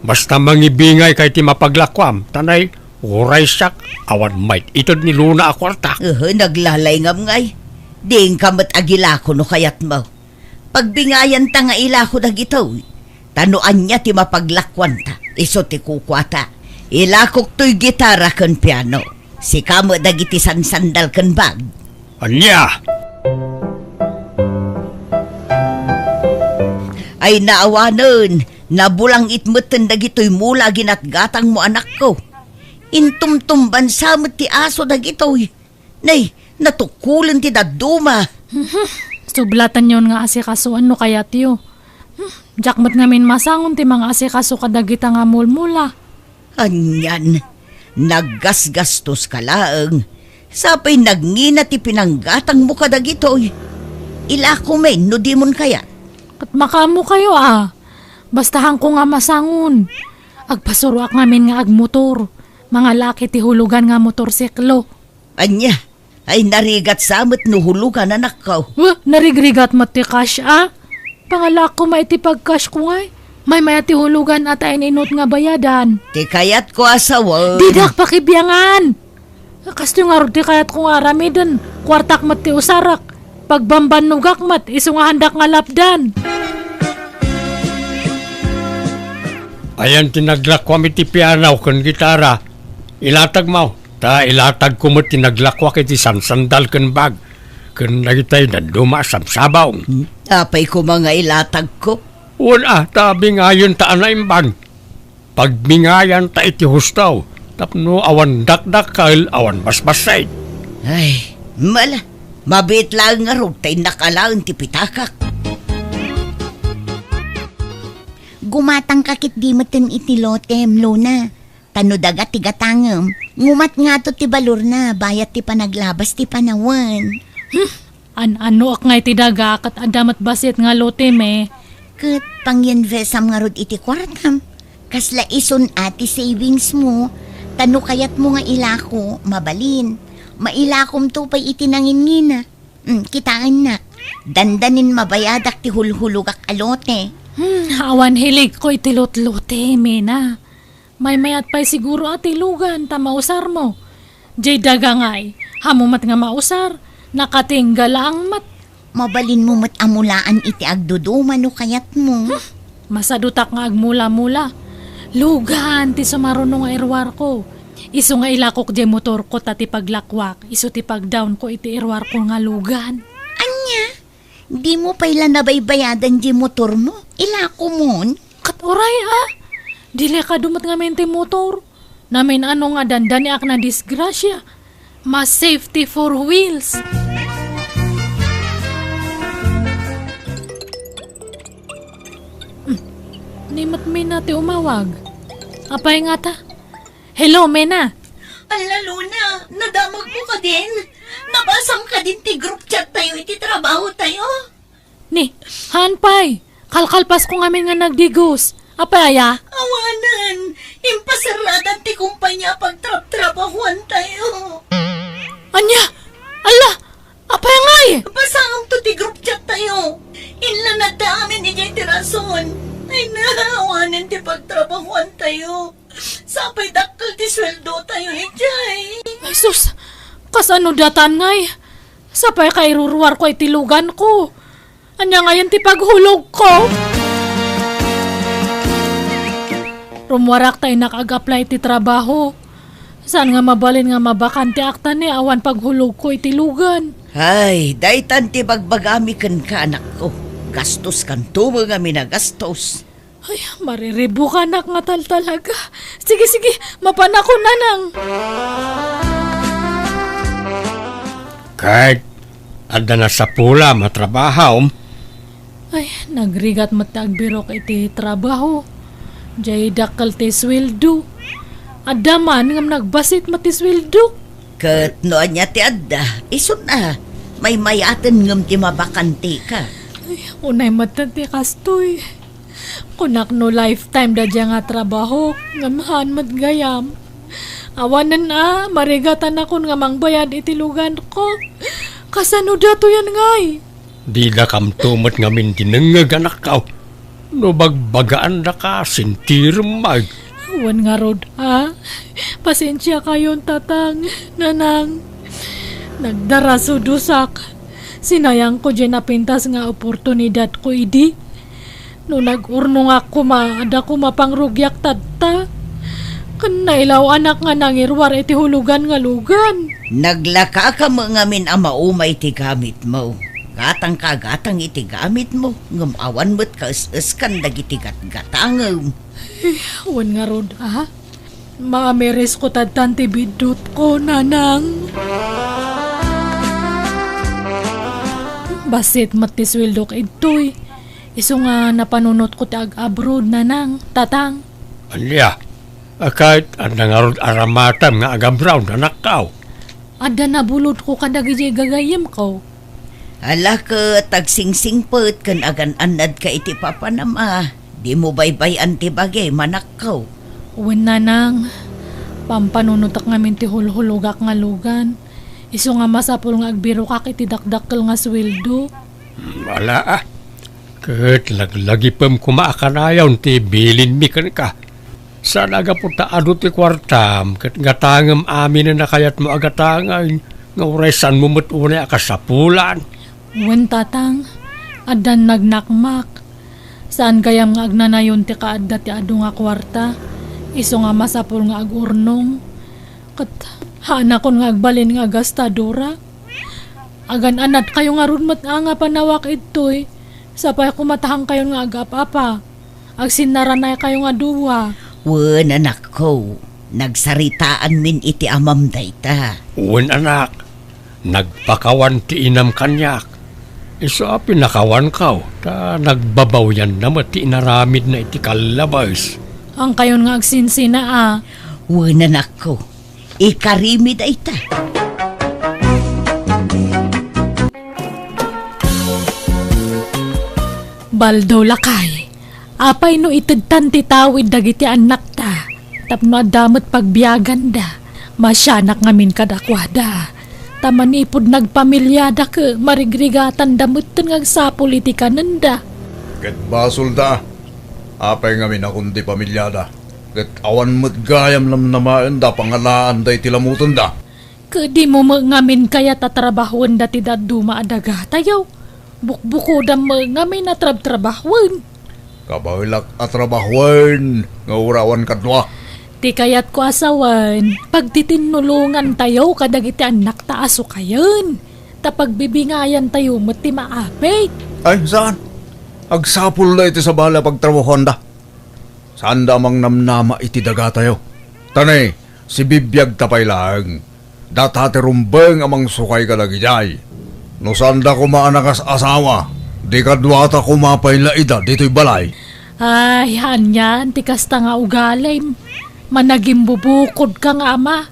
Basta mangibingay kay ti mapaglakuam, ta nay, uray siak, awan maited ni Luna a kuarta. Uhu, naglalayngam ngay. Diinka met agilako no kayatmo. Pagbingayanta nga ilako dagitoy. Ta no ania ti mapaglakuanta, isu ti kukuata. Ilakok toy gitara ken piano. Sika met dagiti sansandal ken bag. Ania? Ay naawanen, nabulangit metten dagitoy mula a ginatgatangmo, anakko. Intumtumbansa met ti aso dagitoy. Nay, natukkolen ti dadduma. Sublatanyon nga asikasoan no kayatyo. Hmm, diak met ngamin masangon ti mangaasikaso kadagita nga mulmula. Anian, naggasgastoska laeng. Sapay nagngina ti pinanggatangmo kadagitoy. Ilako men no dimon kayat. Ket makaammokayo a. Basta haanko nga masangon. Agpasuroak ngamin nga agmotor. Mangalaak iti hulugan nga motorsiklo. Ania? Ay, narigat sa met no hulugan, anakko. Wah, narigrigat met ti cash a. Pangalaak koma iti pag-cash ko ngay. Maymay-at ti hulugan a ta in-inut nga bayadan. Ti kayatko a sawen. Didak pakibiangan. Kastoy ngarud ti kayatko nga aramiden. Kuartak met ti usarak. Pagbambannogak met, isu nga haandak nga lapdan. Ayan ti naglakuam iti piano ken gitara. Ilatagmo. Ta ilatagko met ti naglakuak iti sansandal ken bag, ken dagitay dadduma a sabsabong. Hmm? Apay koma nga ilatagko? Wen a, ta bingayenta a naimbag. Pagbingayanta iti husto, tapno awan dakdakkel, awan basbassit. Ay, mala, mabiit laeng ngarud ta innak alaen ti pitakak. Gumatangka ketdi metten iti lotem, Luna. Ta no daga ti gatangem, ngumat ngato ti balorna bayat ti panaglabas ti panawen. Hmm, an-anoak ngay ti daga ket adda met bassit nga lotem e. Ket panginvestam ngarud iti kuartam. Kasla isun a ti savings mo, ta no kayatmo nga ilako, mabalin. Mailakomto pay iti nanginngina. Hmm, kitaennak. Dandanin mabayadak ti hulhulogak a lote. Hmm, awan hiligko iti lotlote, Mena. Maymayat pay siguro a ti lugan ta mausarmo. Jay daga ngay, haanmo met nga mausar, nakatingga laeng met. Mabalinmo met a mulaan iti agduduma no kayatmo. Hmm, masadutak nga agmula-mula. Lugan ti sumaruno nga iruarko. Isu nga ilakok jay motorko ta ti paglakuak, isu ti pagdawnko iti iruarko nga lugan. Ania? Dimo pay la nabaybayadan jay motormo? Ilakomon? Ket uray a, delikado met ngamin ti motor. Namin-ano nga dandaniak nadisgrasia. Mas safety four wheels. Hmm. Ni met Mena ti umawag. Apay ngata? Hello, Mena. Alla, Luna, nadamagmo kadin? Nabasam kadin ti group chat tayo iti trabaho tayo? Ni, haan pay. Kalkalpasko ngamin nga nagdigos. Apay aya? Awanen, impasaradan ti kumpanya a pagtrabtrabahuan tayo. Ania? Alla, apay ngay? Basaem to ti group chat tayo. Inlanadda amin idiay ti rason. Ay na, awanen ti pagtrabahoantayo. Sapay dakkel ti sueldotayo idiay. Ay sus, kasano datan ngay? Sapay kairuruarko iti luganko. Ania ngayen ti paghulogko? Rummuarak ta innak ag-apply ti trabaho. Saan nga mabalin nga mabakanteak ta ni awan paghulogko iti lugan? Ay, daytan ti bagbagami kenka, anakko. Gastos kanto met ngamin a gastos. Ay, mariribukanak nga taltalaga. Sige, sige, mapanakon, nanang. Ket adda nasapulam a trabahom? Ay, nagrigat met ti agbirok iti trabaho. Diay dakkel ti sueldo. Adda man ngem nagbassit met ti sueldo. Ket no ania ti adda, isun a, maymayaten ngem ti mabakantika. Ay, unay met ti kastoy. Kunak no lifetime da dia nga trabaho, ngem haan met gayam. Awanen a, marigatanakon nga mangbayad iti luganko. Kasano datoyen ngay? Didakamto met ngamin dinengngeg, anakko. No bagbagaandaka, sintirem met. Wen ngarud a, pasensiakayon, tatang, nanang. Nagdarasudosak. Sinayangko diay napintas nga oportunidadko idi. No nag-urnongak koma, adda koma pangrugiak tatta. Ken nailaw-anak nga nangiruar iti hulogan nga lugan. Naglakaka met ngamin a maumay ti gamitmo. Gatangka a gatang iti gamitmo, ngem awan met kaes-eskan dagiti gatgatangem. Wen ngarud a, maamirisko tattan ti biddutko, nanang. Bassit met ti sueldok idtoy. Isu nga napanunotko ti ag-abroad, nanang, tatang. Ania? A, ket adda ngarud aramatem nga ag-abroad, anakko? Adda nabulodko kadagiti gagayyemko. Ala, ket agsingsingpet ken agan-annadka iti papanam a. Dimo baybay-an ti bagim, anakko. Wen, nanang, pampanunotak ngamin ti hulhulogak nga lugan. Isu nga masapul nga agbirokak iti dakdakkel nga sueldo. Hmm, ala a. Ket laglagipem koma a kanayon ti bilinmi kenka. Saan a gapu ta adu ti kuartam ket gatangem aminen a kayatmo a gatangen nga uray saanmo met unay a kasapulan. Wen, tatang, addan nagnakmak. Saan gayam nga agnanayon ti kaadda ti adu nga kuarta, isu nga masapul nga agurnong. Ket haanakon nga agbalin nga gastadora. Agan-anadkayo ngarud met a nga panawak idtoy, sapay koma ta haankayon nga agap-apa. Agsinnaranaykayo nga dua. Wen, anakko, nagsaritaanmin iti amam dayta. Wen, anak, nagpakawan ti inam kaniak. Isu a pinakawanko, ta nagbabawianna met ti inaramidna iti kallabes. Haankayon nga agsinsina a. Wen, anakko, ikarimi dayta. Baldo, lakay, apay no itedtan ti tawid dagiti annakta tapno adda met pagbiaganda? Masianak ngamin kadakuada. Ta manipud nagpamiliada ket marigrigatanda metten nga agsapul iti kanenda. Ket basolda. Apay ngamin a kundi pamiliada? Ket awan met gayam namnamaenda pangalaanda iti lamutenda. Ket dimo met ngamin kayat a trabahoenda ti dadduma a dagatayo? Bukbukodam met ngamin a trabtrabahoen. Kabaelak a trabahoen nga uray awan kadua. Ti kayatko a sawen, pagtitinulongantayo kadagiti annakta a sukayen, ta pagbibingayantayo met ti maapit. Ay, saan? Agsapulda iti sabali a pagtrabahoanda. Saanda a mangnamnama iti dagatayo. Ta ne, sibibiagta pay laeng. Data ti rumbeng a mangsukay kadagidiay. No saanda koma a nakas-asawa, di kaduata koma pay la ida ditoy balay. Ay, anian ti kasta nga ugalim. Managimbubukodka nga ama.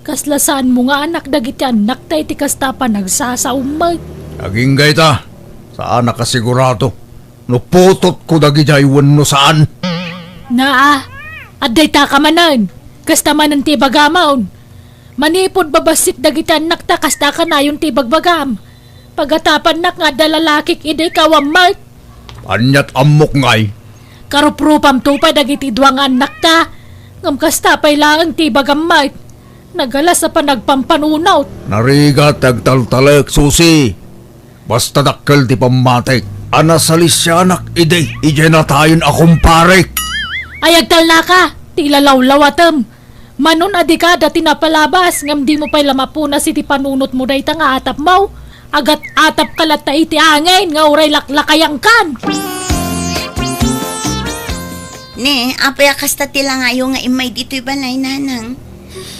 Kasla saanmo nga anak dagiti annakta iti kasta a panagsasaom met. Agingga ita, saanak a sigurado no putotko dagidiay wenno saan. Naa, adda itaka manen. Kasta manen ti ibagamon. Manipud babassit dagiti annakta, kasta kanayon ti ibagbagam. Pagatapannak nga adda lalakik idi kawam met. Aniat ammok ngay? Karuprupamto pay dagiti dua nga annakta, ngem kasta pay laeng ti ibagam met. Nagalas a panagpampanunot. Narigat ti agtaltalek, Susi. Basta dakkel ti pammatik. A nasalisianak idi, idiay natayon a kumparek. Ay agtalnaka, ti ilalawlawatem. Manon a dika dati napalabas, ngem dimo pay la mapunas iti panunotmo dayta nga atapmo. Agat-atapka latta iti angin nga uray laklakayangkan. Ne, apay a kasta ti langayo nga immay ditoy balay, nanang?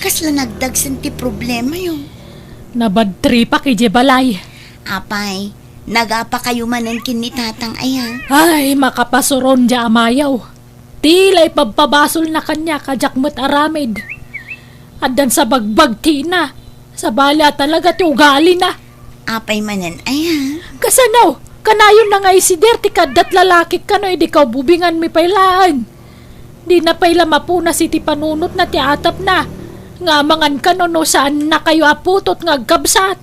Kasla nagdagsen ti problemayo? Nabadtripak idiay balay. Apay, nagapakayo manen ken ni tatang aya? Ay, makapasuron diay amayo. Ti la ipabpabasolna kaniak a diak met aramid. Addan sabagbagtina. Sabali a talaga ti ugalina. Apay manen aya? Kasano? Kanayonna nga isider ti kaaddat lalakik kano idi kaububinganmi pay laeng. Dina pay la mapunas iti panunotna ti atapna. Nga amangan kano no saannakayo a putot nga agkabsat.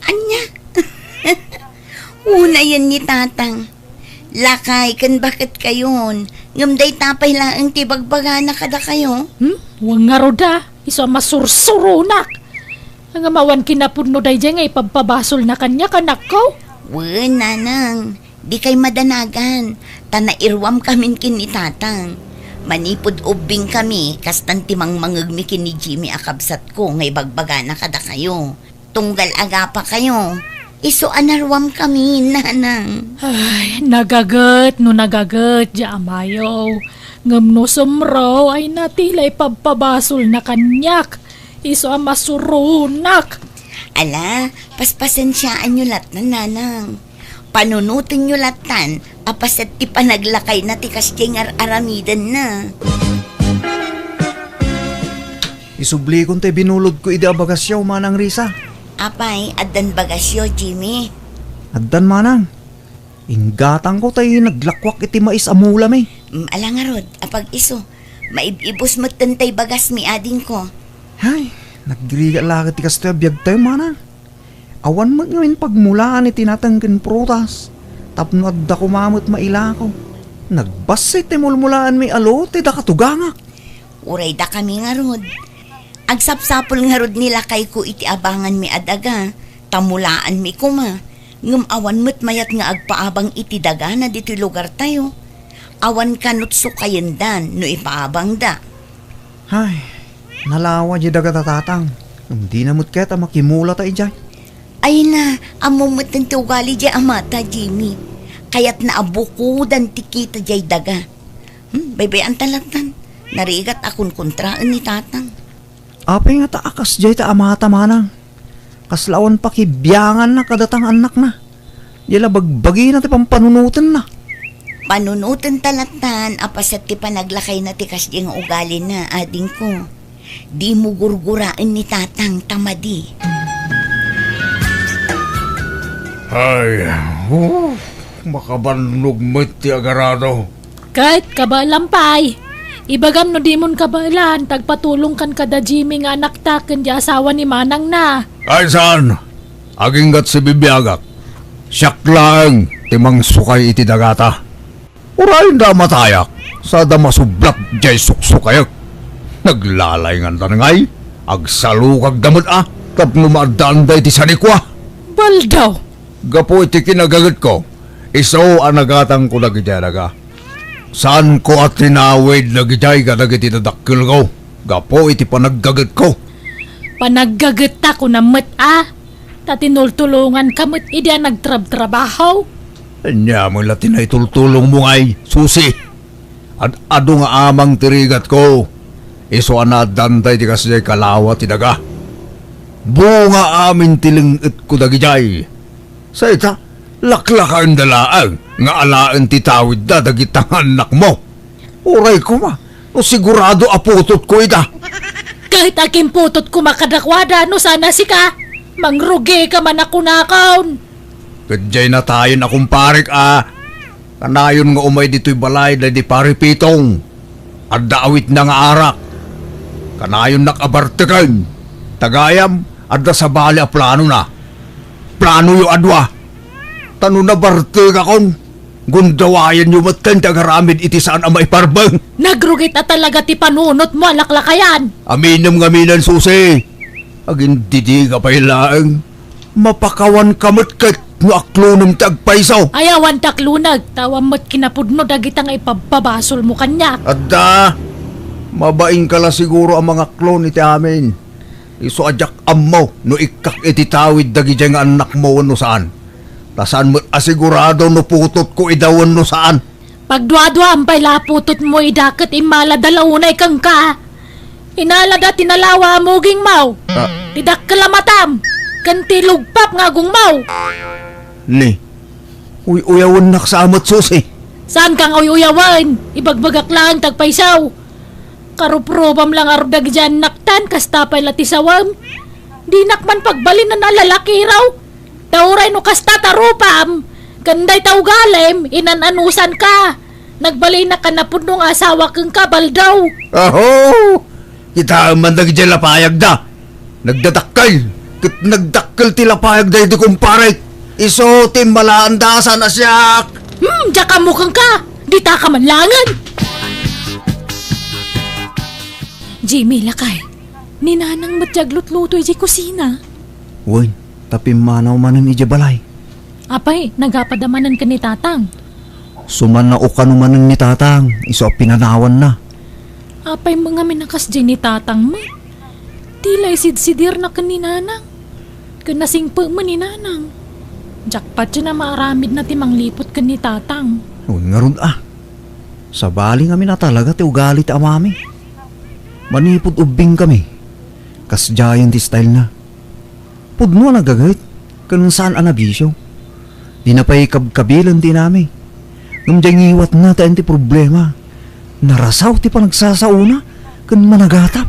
Ania? Unayen ni tatang. Lakay ken baketkayon, ngem dayta pay laeng ti bagbagana kadakayo. Hmm? Wen ngarud a, isu a masursuronak. Ngem awan kinapudno daydiay nga ipabpabasolna kaniak, anakko? Wen, nanang, dikay madanagan, ta nairuamkamin ken ni tatang. Manipud ubbingkami, kastan ti mangmangegmi ken ni Jimmy a kabsatko nga ibagbagana kadakayo. Tunggal agapakayo, isu a naruamkami, nanang. Ay, nagaget no nagaget diay amayo. Ngem no sumro, ay na ti la ipabpabasolna kaniak. Isu a masuronak. Ala, paspasensiaanyo lattan, nanang. Panunotenyo lattan a paset ti panaglakayna ti kasdiay nga ar-aramidenna. Isublikon ti binulodko idi a bagasyo, Manang Risa. Apay, addan bagasyo, Jimmy? Addan, Manang. Inggatangko tay naglakuak iti mais a mulami. Mm, ala ngarud, apag-isu. Maib-ibus metten tay bagasmi, adingko. Hay, nagrigat la ket ti kastoy a biagtayo, Manang. Awan met ngamin pagmulaan iti nateng ken prutas, tapno adda koma met mailako. Nagbassit ti mulmulaanmi a lote dakatugangak. Uray dakami ngarud. Agsapsapul ngarud ni lakayko iti abanganmi a daga, ta mulaanmi koma. Ngem awan met mayat nga agpaabang iti dagana ditoy lugartayo. Awan kanut sukayendan no ipaabangda. Hay, nalawa diay dagata, tatang. Ngem dina met ket a makimulata idiay. Ay na, ammom metten ti ugali diay amata, Jimmy. Kayatna a bukodan ti kita diay daga. Hmm, baybay-anta lattan. Narigat a kunkuntraen ni tatang. Apay ngata a kasdiay ti amata, Manang? Kasla awan pakibianganna kadata nga annakna. Diay la bagbagina ti pampanunotenna. Panunotenta lattan a paset ti panaglakayna ti kasdiay nga ugalina, adingko. Dimo gurguraen ni tatang ta madi. Ay, oh, makabannog met ti agarado. Ket kabaelam pay. Ibagam no dimon kabaelan, ta agpatulongkan kada Jimmy nga anakta ken diay asawa ni manangna. Ay saan? Aginggat sibibiagak. Siak laeng ti mangsukay iti dagata. Urayenda a matayak, sada masublat diay suksukayek. Naglalaingandan ngay, agsalukagda met a, tapno maaddaanda iti sanikua. Baldaw! Gapu iti kinagagetko, isu a nagatangko dagiti adaga. Saanko a tinawid dagidiay kadagiti dadakkelko gapu iti panaggagetko. Panaggagetta kunam met a, ta tinultulonganka met idi a nagtrabtrabaho. Ania met la ti naitultulongmo ngay, Susi? Ad-adu nga amang ti rigatko. Isu a naaddaanta iti kasdiay kalawa ti daga. Bunga amin ti leng-etko dagidiay. Sa ita, laklakaenda laeng nga alaen ti tawidda dagita nga annakmo. Uray koma, no sigurado a putotko ida. Ket akinputot koma kadakuada no saan a sika, mangrugika man a kunakon. Ket diay natayon a kumparek a, kanayon nga umay ditoy balay daydi Pari Pitong. Adda awitna nga arak. Kanayonnak a barteken. Ta gayam, adda sabali a planona. Planoyo a dua. Ta no nabartekakon, Gundawayanyo metten ti agaramid iti saan a maiparbeng. Nagrugit a talaga ti panunotmo a laklakayan. Aminem ngamin, Susi. Agindidiga pay laeng. Mapakawanka met ket no aklonem ti agpayso. Ay, awan ti akloneg, ta awan met kinapudno dagita nga ipabpabasolmo kaniak. Adda, mabainka la siguro a mangaklon iti amin. Isu a diak ammo no ikkak iti tawid dagidiay nga annakmo wenno saan. Ta saan met a sigurado no putotko ida wenno saan. Pagduaduam pay la a putotmo ida ket immalada la unay kenka. Inalada ti nalawa a mugingmo. Ah. Ti dakkel a matam, ken ti lugpap nga agongmo. Ni, uy-uyawennak sa met, Susi. Saanka nga uy-uyawen? Ibagbagak laeng ti agpayso. Karuprubam la ngarud dagidiay annaktan, kasta pay la ti sawem. Dinak man pagbalinen a lalakiraw. Ta uray no kasta ti rupam, ken dayta ugalim, inan-anusanka. Nagbalinak a napudno nga asawa kenka, Baldaw. Aho! Kitaem man dagidiay lapayagda. Nagdadakkel, ket nagdakkel ti lapayagda iti kumparek. Isu ti immalaanda a saan a siak. Hmm, diak ammo kenka. Ditaka man laengen. Jimmy, lakay. Ni Nanang met ti aglutluto idiay kusina. Wen, ta pimmanaw manen idiay balay. Apay, nagapada manen ken ni Tatang? Sumannao kano manen ni Tatang, isu a pinanawanna. Apay met ngamin a kasdiay ni Tatang met? Ti la isidsidirna ken ni Nanang. Ken nasingpet met ni Nanang. Diak patien a maaramidna ti mangliput ken ni Tatang. Wen ngarud a. Sabali ngamin a talaga ti ugali ti amami. Manipud ubbing kami, kasdiayen ti style na. Pudno a nagaget, ken saan a nabisio. Dina pay kabkabilen ti inami. Ngem diay ngiwatna ti ayan ti problema. Narasaw ti panagsasaona ken managatap.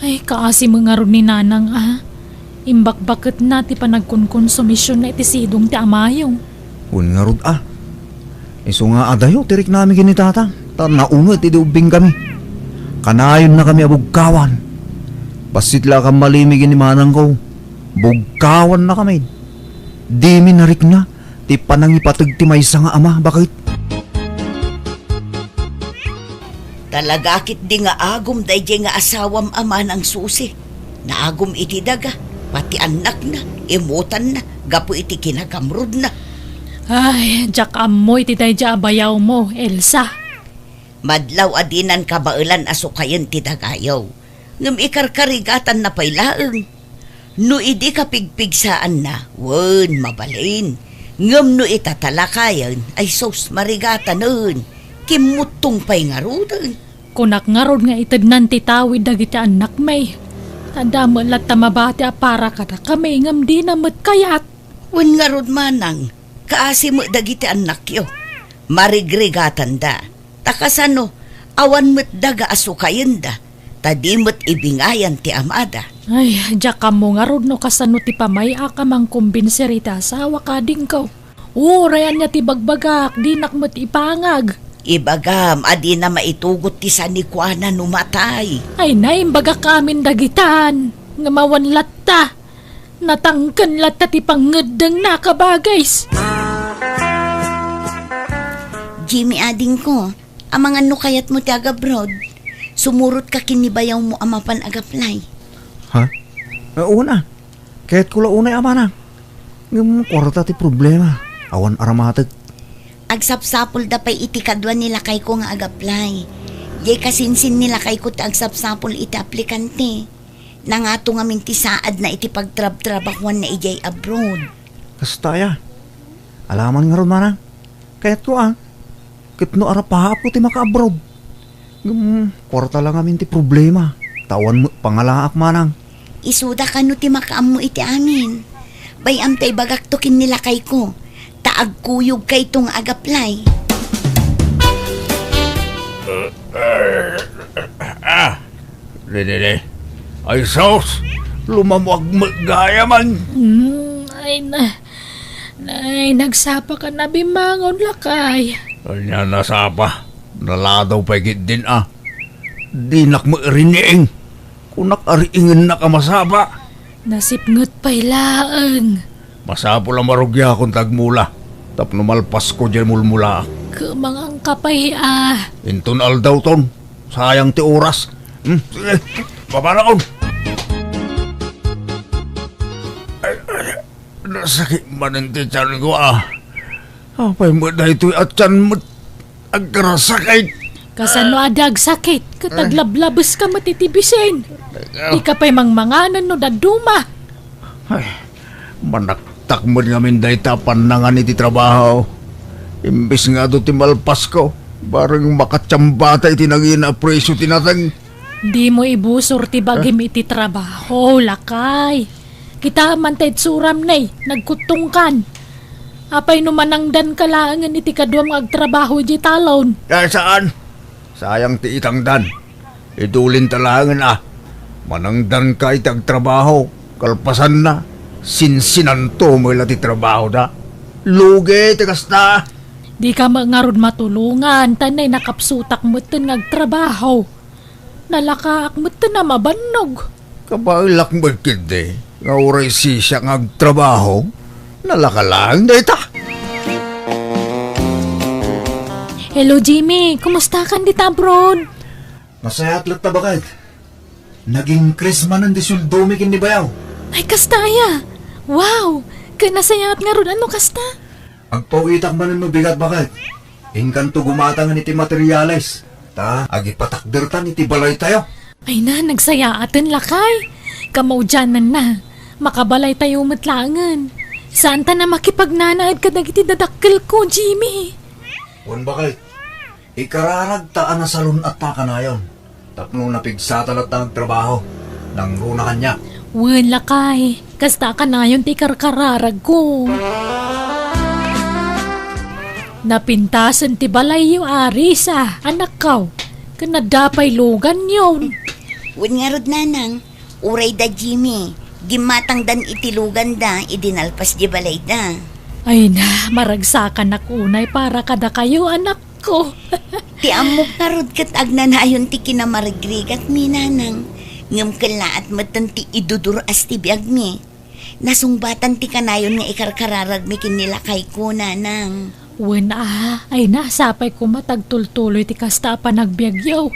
Ay, kaasi met ngarud ni Nanang a. Imbakbaketna ti panagkonkonsumision na iti sidong ti amayo. Wen ngarud a. Isu nga adayo ti riknami ken ni Tatang, ta naunget idi ubbing kami. Kanayon na kami a bugkawan. Bassit la a kammalimi ken ni manangko. Bugkawan na kami. Dimi narikna ti panangipateg ti maysa nga ama, baket. Talaga ketdi nga agum daydiay nga asawam a manang Susi. Naagum iti daga, pati annakna, imutanna, gapu iti kinagamrudna. Ay, diak ammo iti daydiay a bayawmo, Elsa. Madlaw a dinan kabaelan a sukayen ti dagayo. Ngem ikarkarigatanna pay laeng. No idi kapigpigsaanna, wen, mabalin. Ngem no itatalakayen, ay sus, marigatanen. Kimmuttong pay ngaruden. Kunak ngarud nga itednan ti tawid dagiti annakmi. Adda met latta mabati a para kadakami ngem dina met kayat. Wen ngarud manang, kaasi met dagiti annakyo. Marigrigatanda. Ta kasano, awan met daga a sukayenda, ta di met ibingayan ti amada. Ay, diak ammo ngarud no kasano ti pamay-ak a mangkumbinser iti asawak, adingko. Uray ania ti bagbagak, dinak met ipangag. Ibagam a dina maitugot ti sanikuana no matay. Ay, naimbagak amin dagitan. Ngem awan latta. Natangken latta ti pangngeddengna a kabagays. Jimmy, adingko, amangan no kayatmo ti agabroad. Sumurotka ken ni bayawmo a mapan agaplay. Ha? Eh, una. Kayatko la unay a manang. Ngem kuarta ti problema. Awan aramatek. Agsapsapulda pay iti kadua ni lakayko nga agaplay. Diay kasinsin ni lakayko ti agsapsapul iti aplikante. Nangato ngamin ti saadna iti pagtrabtrabahoanna idiay abroad. Kasta aya. Alaman ngarud manang. Kayatko a. Ket no arapaapko ti maka-abroad. Ngem, kuarta la ngamin ti problema. Ta awan met pangalaak manang. Isuda kano ti makaammo iti amin. Bay-am ta ibagakto ken ni lakayko. Ta agkuyogkayto nga agaplay. Ah, Dididi. Ay sus! Lumamuag met gayaman! Hmm, ay na, ay, nagsapa ka na bimangon, lakay. Ania nasapa? Naladaw pay ketdin a. Dinak met riing. Kunak a riingennak a masapa. Nasipnget pay laeng. Masapul a marugiakon ta agmula. Tapno malpasko diay mulmulaak. Kumangangka pay a. Inton aldawton. Sayang ti oras. Hmm, sige, babanakon. Ay, ay, nasakit manen ti tianko, a. Apay met daytoy a tian met agkarasakit? Kasano a di agsakit? Ket aglablabeska met iti bisin. Dika pay mangmangan no dadduma. Ay, manaktak met ngamin dayta a pannangan iti trabaho. Imbes nga adu ti malpasko, bareng makatiambata iti nangina a presio ti nateng. Dimo ibusor ti bagim iti trabaho, lakay. Kitaem man ta itsuram, ne, nagkuttongkan. Apay no manangdanka laengen iti kaduam nga agtrabaho idiay talon? Ay, saan? Sayang ti itangdan. Idulinta laengen a. Manangdanka iti agtrabaho. Kalpasanna, sinsinanto met la ti trabahoda. Lugi ti kasta. Dika met ngarud matulongan, ta ne, nakapsutak metten nga agtrabaho. Nalakaak metten a mabannog. Kabaelak met ketdi nga uray sisiak nga agtrabaho, nalaka laeng dayta. Hello, Jimmy. Kumustakan dita abroad? Nasayaat latta, baket. Nag-increase manen ti sueldomi ken ni bayaw. Ay, kasta aya. Wow! Ket nasayaat ngarud no kasta? Agpaw-itak manen no bigat, baket. Inkanto gumatangen iti materiales, ta agipatakdertan iti balaytayo. Ay na, nagsayaaten, lakay. Kamaudiananna, makabalaytayo met laengen. Saanta a makipagnanaed kadagiti dadakkelko, Jimmy. Wen, baket. Ikararagta a nasalun-atta kanayon. Tapno napigsata latta nga agtrabaho. Nangruna kaniak. Wen, lakay. Kasta kanayon ti ikarkararagko. Napintasen ti balayyo, Arisa, anakko. Ken adda pay luganyon. Wen ngarud, nanang, uray da Jimmy, gimmatangdan iti luganda idi nalpas di balayda. Ay na, maragsakanak unay para kadakayo, anakko. Ti ammok ngarud ket agnanayon ti kinamarigrigatmi, nanang. Ngem kellaat metten ti idudur-as ti biagmi. Nasungbatan ti kanayon nga ikarkararagmi ken ni lakayko, nanang. Wen a, ay na, sapay koma ta agtultuloy ti kasta a panagbiagyo.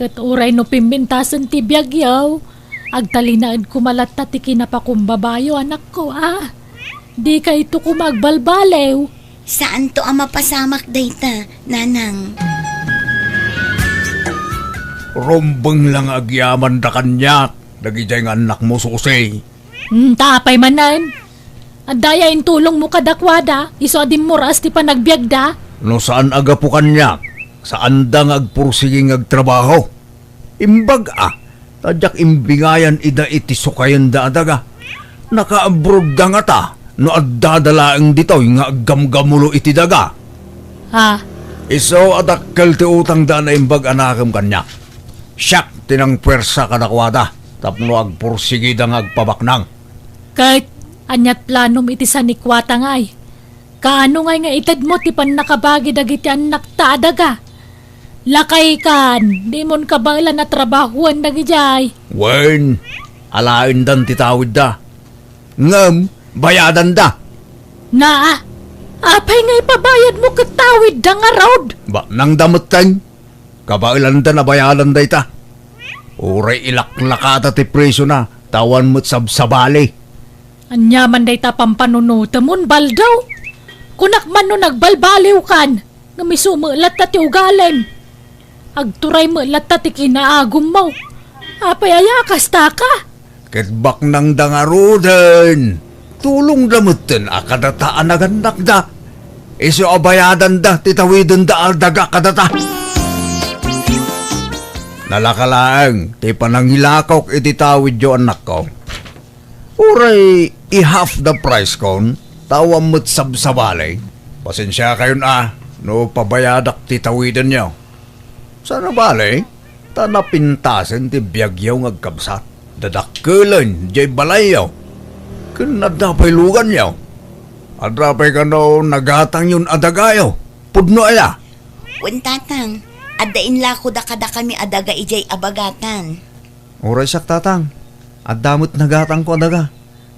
Ket uray no pimpintasen ti biagyo, agtalinaed koma latta ti kinapakumbabayo, anakko, a. Dikayto koma agbalbaliw. Saanto a mapasamak dayta, nanang. Rumbeng la nga agyamanda kaniak, dagidiay nga annakmo, Susi. Hmm, ta apay manen? Adda aya intulongmo kadakuada, isu a dimmor-as ti panagbiagda? No saan a gapu kaniak, saanda nga agpursigi nga agtrabaho. Imbag a, ta diak imbingayan ida iti sukayenda a daga. Nakaabroadda ngata no addada laeng ditoy nga aggamgamulo iti daga. Ha? Isu a dakkel ti utangda a naimbag a nakem kaniak. Siak ti nangpuersa kadakuada tapno agpursigida nga agpabaknang. Ket aniat planom iti sanikuatangay? Kaano ngay nga itedmo ti pannakabagi dagiti annakta a daga? Lakaykan, dimon kabaelan a trabahoen dagidiay. Wen, alaendan ti tawidda. Ngem, bayadanda. Naa, apay nga ipabayadmo ket tawidda ngarud? Baknangda metten. Kabaelandan a bayadan dayta. Uray ilaklakada ti presiona, ta awan met sabsabali. Ania man dayta pampanunotemon, Baldaw? Kunak man no nagbalbaliwkan, ngem isu met latta ti ugalem. Agturay met latta ti kinaagummo. Apay aya a kastaka? Ket baknangda ngaruden, tulongda metten a kadata a nagannakda. Isu a bayadanda ti tawidenda a daga kadata. Nalaka laeng ti panangilakok iti tawidyo, annakko. Uray i-half the price kon, ta awan met sabsabali. Pasensiakayon a no pabayadak ti tawidenyo. Saan a bale, ta napintasen ti biagyo nga agkabsat. Dadakkelen diay balayyo. Ken adda pay luganyo. Adda pay kano nagatangyon a dagayo. Pudno aya? Wen, tatang, adda inlakoda kadakami a daga idiay abagatan. Uray siak, tatang, adda met nagatangko a daga,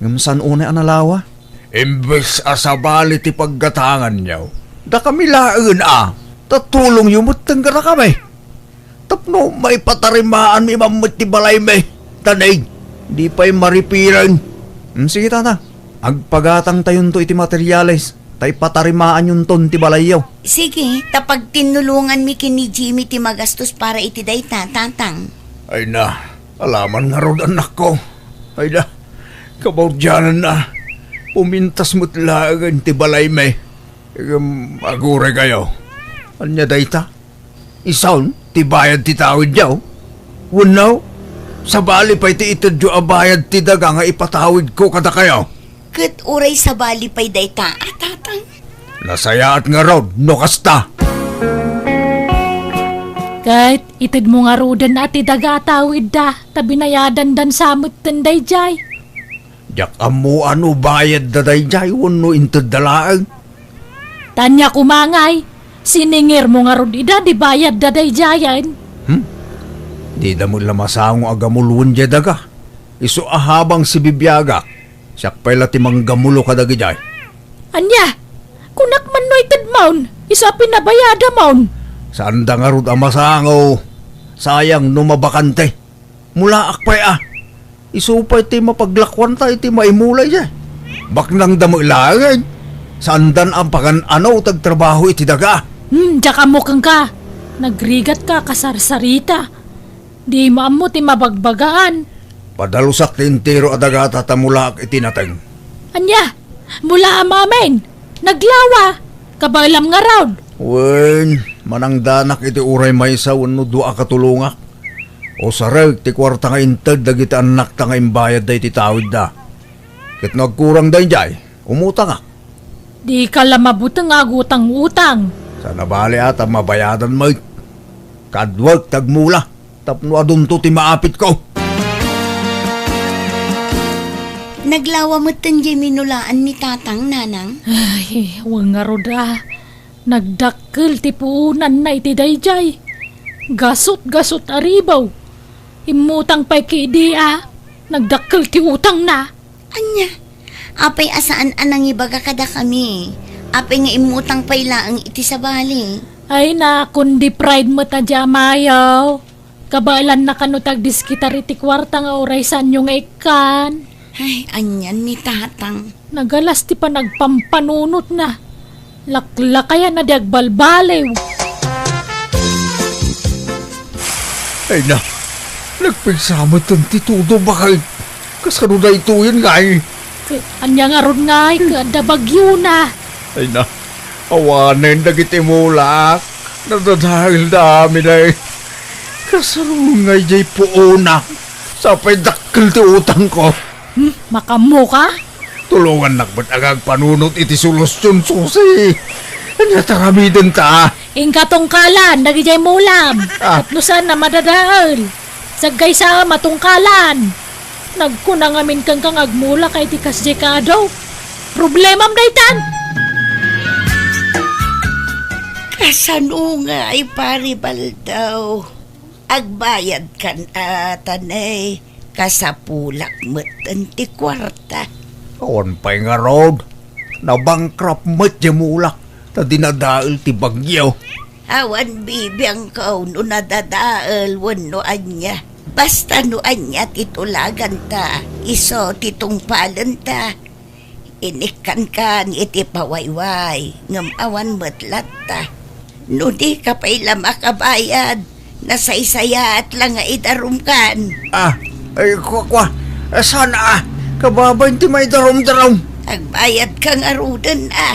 ngem saan unay a nalawa. Imbes a sabali ti paggatanganyo, dakami laengen a, ta tulongyo metten kadakami. Tapno maipatarimaanmi man met ti balaymi, ta nay, di pay maripireng. Hmm, sige, Tatang. Agpagatangtayonto iti materiales, ta ipatarimaanyonton ti balayyo. Sige, ta pagtinnulonganmi ken ni Jimmy ti magastos para iti dayta, Tatang. Ay na, alaman ngarud, annakko. Ay na, kabaudiananna. Pumintas met laengen ti balaymi. Ngem aguray kayo. Ania dayta? Isun ti bayad ti tawidyo? Wenno, sabali pay ti itedyo a bayad ti daga nga ipatawidko kadakayo? Ket uray sabali pay dayta a, Tatang? Nasayaat ngarud no kasta. Ket itedmo ngaruden a ti daga a tawidda, ta binayadandan sa metten daydiay. Diak ammo no bayadda daydiay wenno intedda laeng. Tania koma ngay, siningirmo ngarud ida di bayadda daydiayen. Hmm? Dida met la masango a gamuloen diay daga. Isu a habang sibibiagak, siak pay la ti manggamulo kadagidiay. Ania? Kunak man no itedmon, isu a pinabayadamon. Saanda ngarud a masango. Sayang no mabakante. Mulaak pay a. Isu pay ti mapaglakuanta iti maimula idiay. Baknangda met laeng. Saandan a pagan-ano ti agtrabaho iti daga. Hmm, diak ammo kenka. Nagrigatka a kasarsarita. Dimo ammo ti mabagbagaan. Padalusak ti entero a dagata ta mulaak iti nateng. Ania? Mulaam amin. Naglawa. Kabaelam ngarud. Wen, manangdanak iti uray maysa wenno dua a katulongak. Usarek ti kuarta nga inted dagiti annakta nga imbayadda iti tawidda. Ket no agkurang daydiay, umutangak. Dika la mabuteng a agutang-utang. Saan a bali a ta mabayadan met. Kaduak ti agmula tapno adunto ti maapitko. Naglawa metten diay minulaan ni Tatang, Nanang. Ay, wen ngarud a. Nagdakkel ti puonanna iti daydiay. Gasut-gasut a ribaw. Immutang pay ket idi a nagdakkel ti utangna. Ania? Apay a saan a nangibaga kadakami? Apay nga immutang pay laeng iti sabali? Ay na, kundi pride met a di amayo. Kabaelanna kano ti agdiskitar iti kuarta nga uray saanyo nga ikkan. Ay, anian ni Tatang. Nagalas ti panagpampanunotna. Laklakayan a di agbalbaliw. Ay na, nagpigsa metten ti tudo, baket. Kasano daytoyen ngay? Ket ania ngarud ngay, ket adda bagyona. Ay na, awanen dagiti mulak. Nadadaelda amin ay. Kasano ngay diay puonak? Sapay dakkel ti utangko. Hmm, makaammoka? Tulongannak met nga agpanunot iti solusion, Susi. Ania ti aramidenta? Inka tungkalan dagidiay mulam. Ah. Tapno saan a madadael. Saggaysa a matungkalan. Nagkuna ngamin kenka nga agmulaka iti kasdiay kaadu. Problemam daytan. Kasano ngay, Pari Baldaw? Agbayadkan a, tanay, kasapulak metten ti kuarta. Awan pay ngarud, nabankrupt met diay mulak ta dinadael ti bagyo. Awan bibiangko no nadadael wenno ania. Basta no ania ti tulaganta, isu ti tungpalenta. Inikkankan iti pawayway, ngem awan met latta. No dika pay la makabayad, nasaysayaat la nga idarumkan. Ah, ay, kua, kua. Ah, saan a? Kababain ti maidarumdarum. Agbayadka ngaruden a.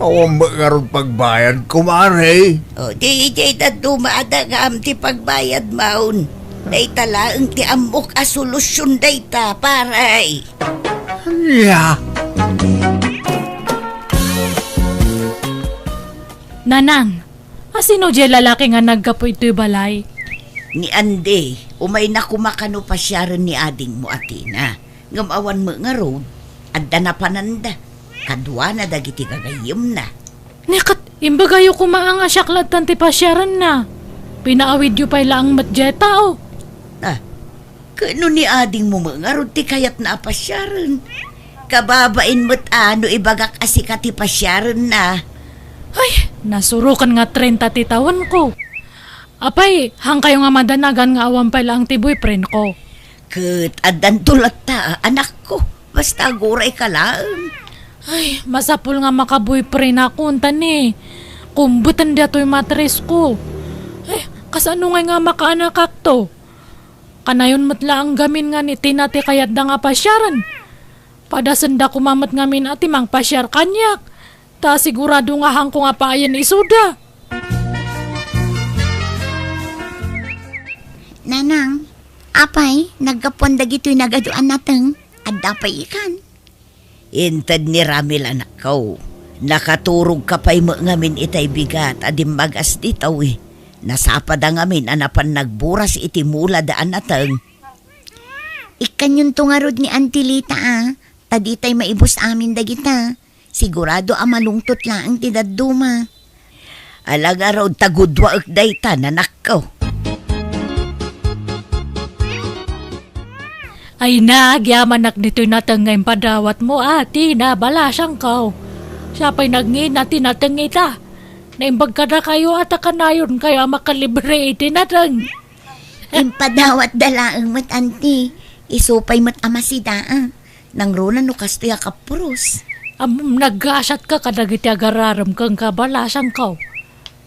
Awan met ngarud pagbayadko, Mari. O, di, di dadduma a dagam ti pagbayadmon. Dayta laeng ti ammok a solusion dayta, Pari. Ania? Nanang, asino diay lalaki nga naggapu itoy balay? Ni Andy, umayna koma kano pasiaren ni adingmo a Tina. Ngem awan met ngarud, adda napananda. Kaduana dagiti gagayyemna. Ni ket, imbagayo koma nga siak lattan ti pasiarenna. Pinaawidyo pay laeng met diay tao. Ah, ket no ni adingmo met ngarud ti kayatna a pasiaren, Kababain met a no ibagak a sika ti pasiarenna. Ay, nasuroken nga trenta ti tawenko. Apay, haankayo nga madanagan nga awan pay laeng ti boyfriendko? Ket addanto latta, anakko. Basta agurayka laeng. Ay, masapul nga maka-boyfriendakon, ta ni, kumbeten daytoy matrisko. Ay, kasano ngay nga makaanakakto? Kanayon met laeng gamin nga ni Tina ti kayatda nga pasiaren. Padasenda koma met ngamin a ti mangpasiar kaniak. Ta sigurado nga haanko nga paayen isuda. Nanang, apay, naggapuan dagitoy nagadu a nateng? Adda pay ikan? Inted ni Ramil, anakko. Nakaturogka pay met ngamin itay bigat a dimmagas ditoy. Nasapada ngamin a napan nagburas iti mulada a nateng. Ikkanyonto ngarud ni Auntie Lita a, ta ditay maibus amin dagita. Sigurado a malungtot laeng ti dadduma. Ala ngarud ta gudwaek dayta, nanakko. Ay na, agyamanak ditoy nateng nga impadawatmo, a, Tina, balasangko. Siak pay nagngina ti nateng ita. Naimbag kadakayo a ta kanayonkayo a makalibre iti nateng. Impadawatda laeng met, Auntie. Isu pay met a masida, a. Nangruna no kastoy a kapuros. Ammom, naggasatka kadagiti agar-arem ken kabalasangko.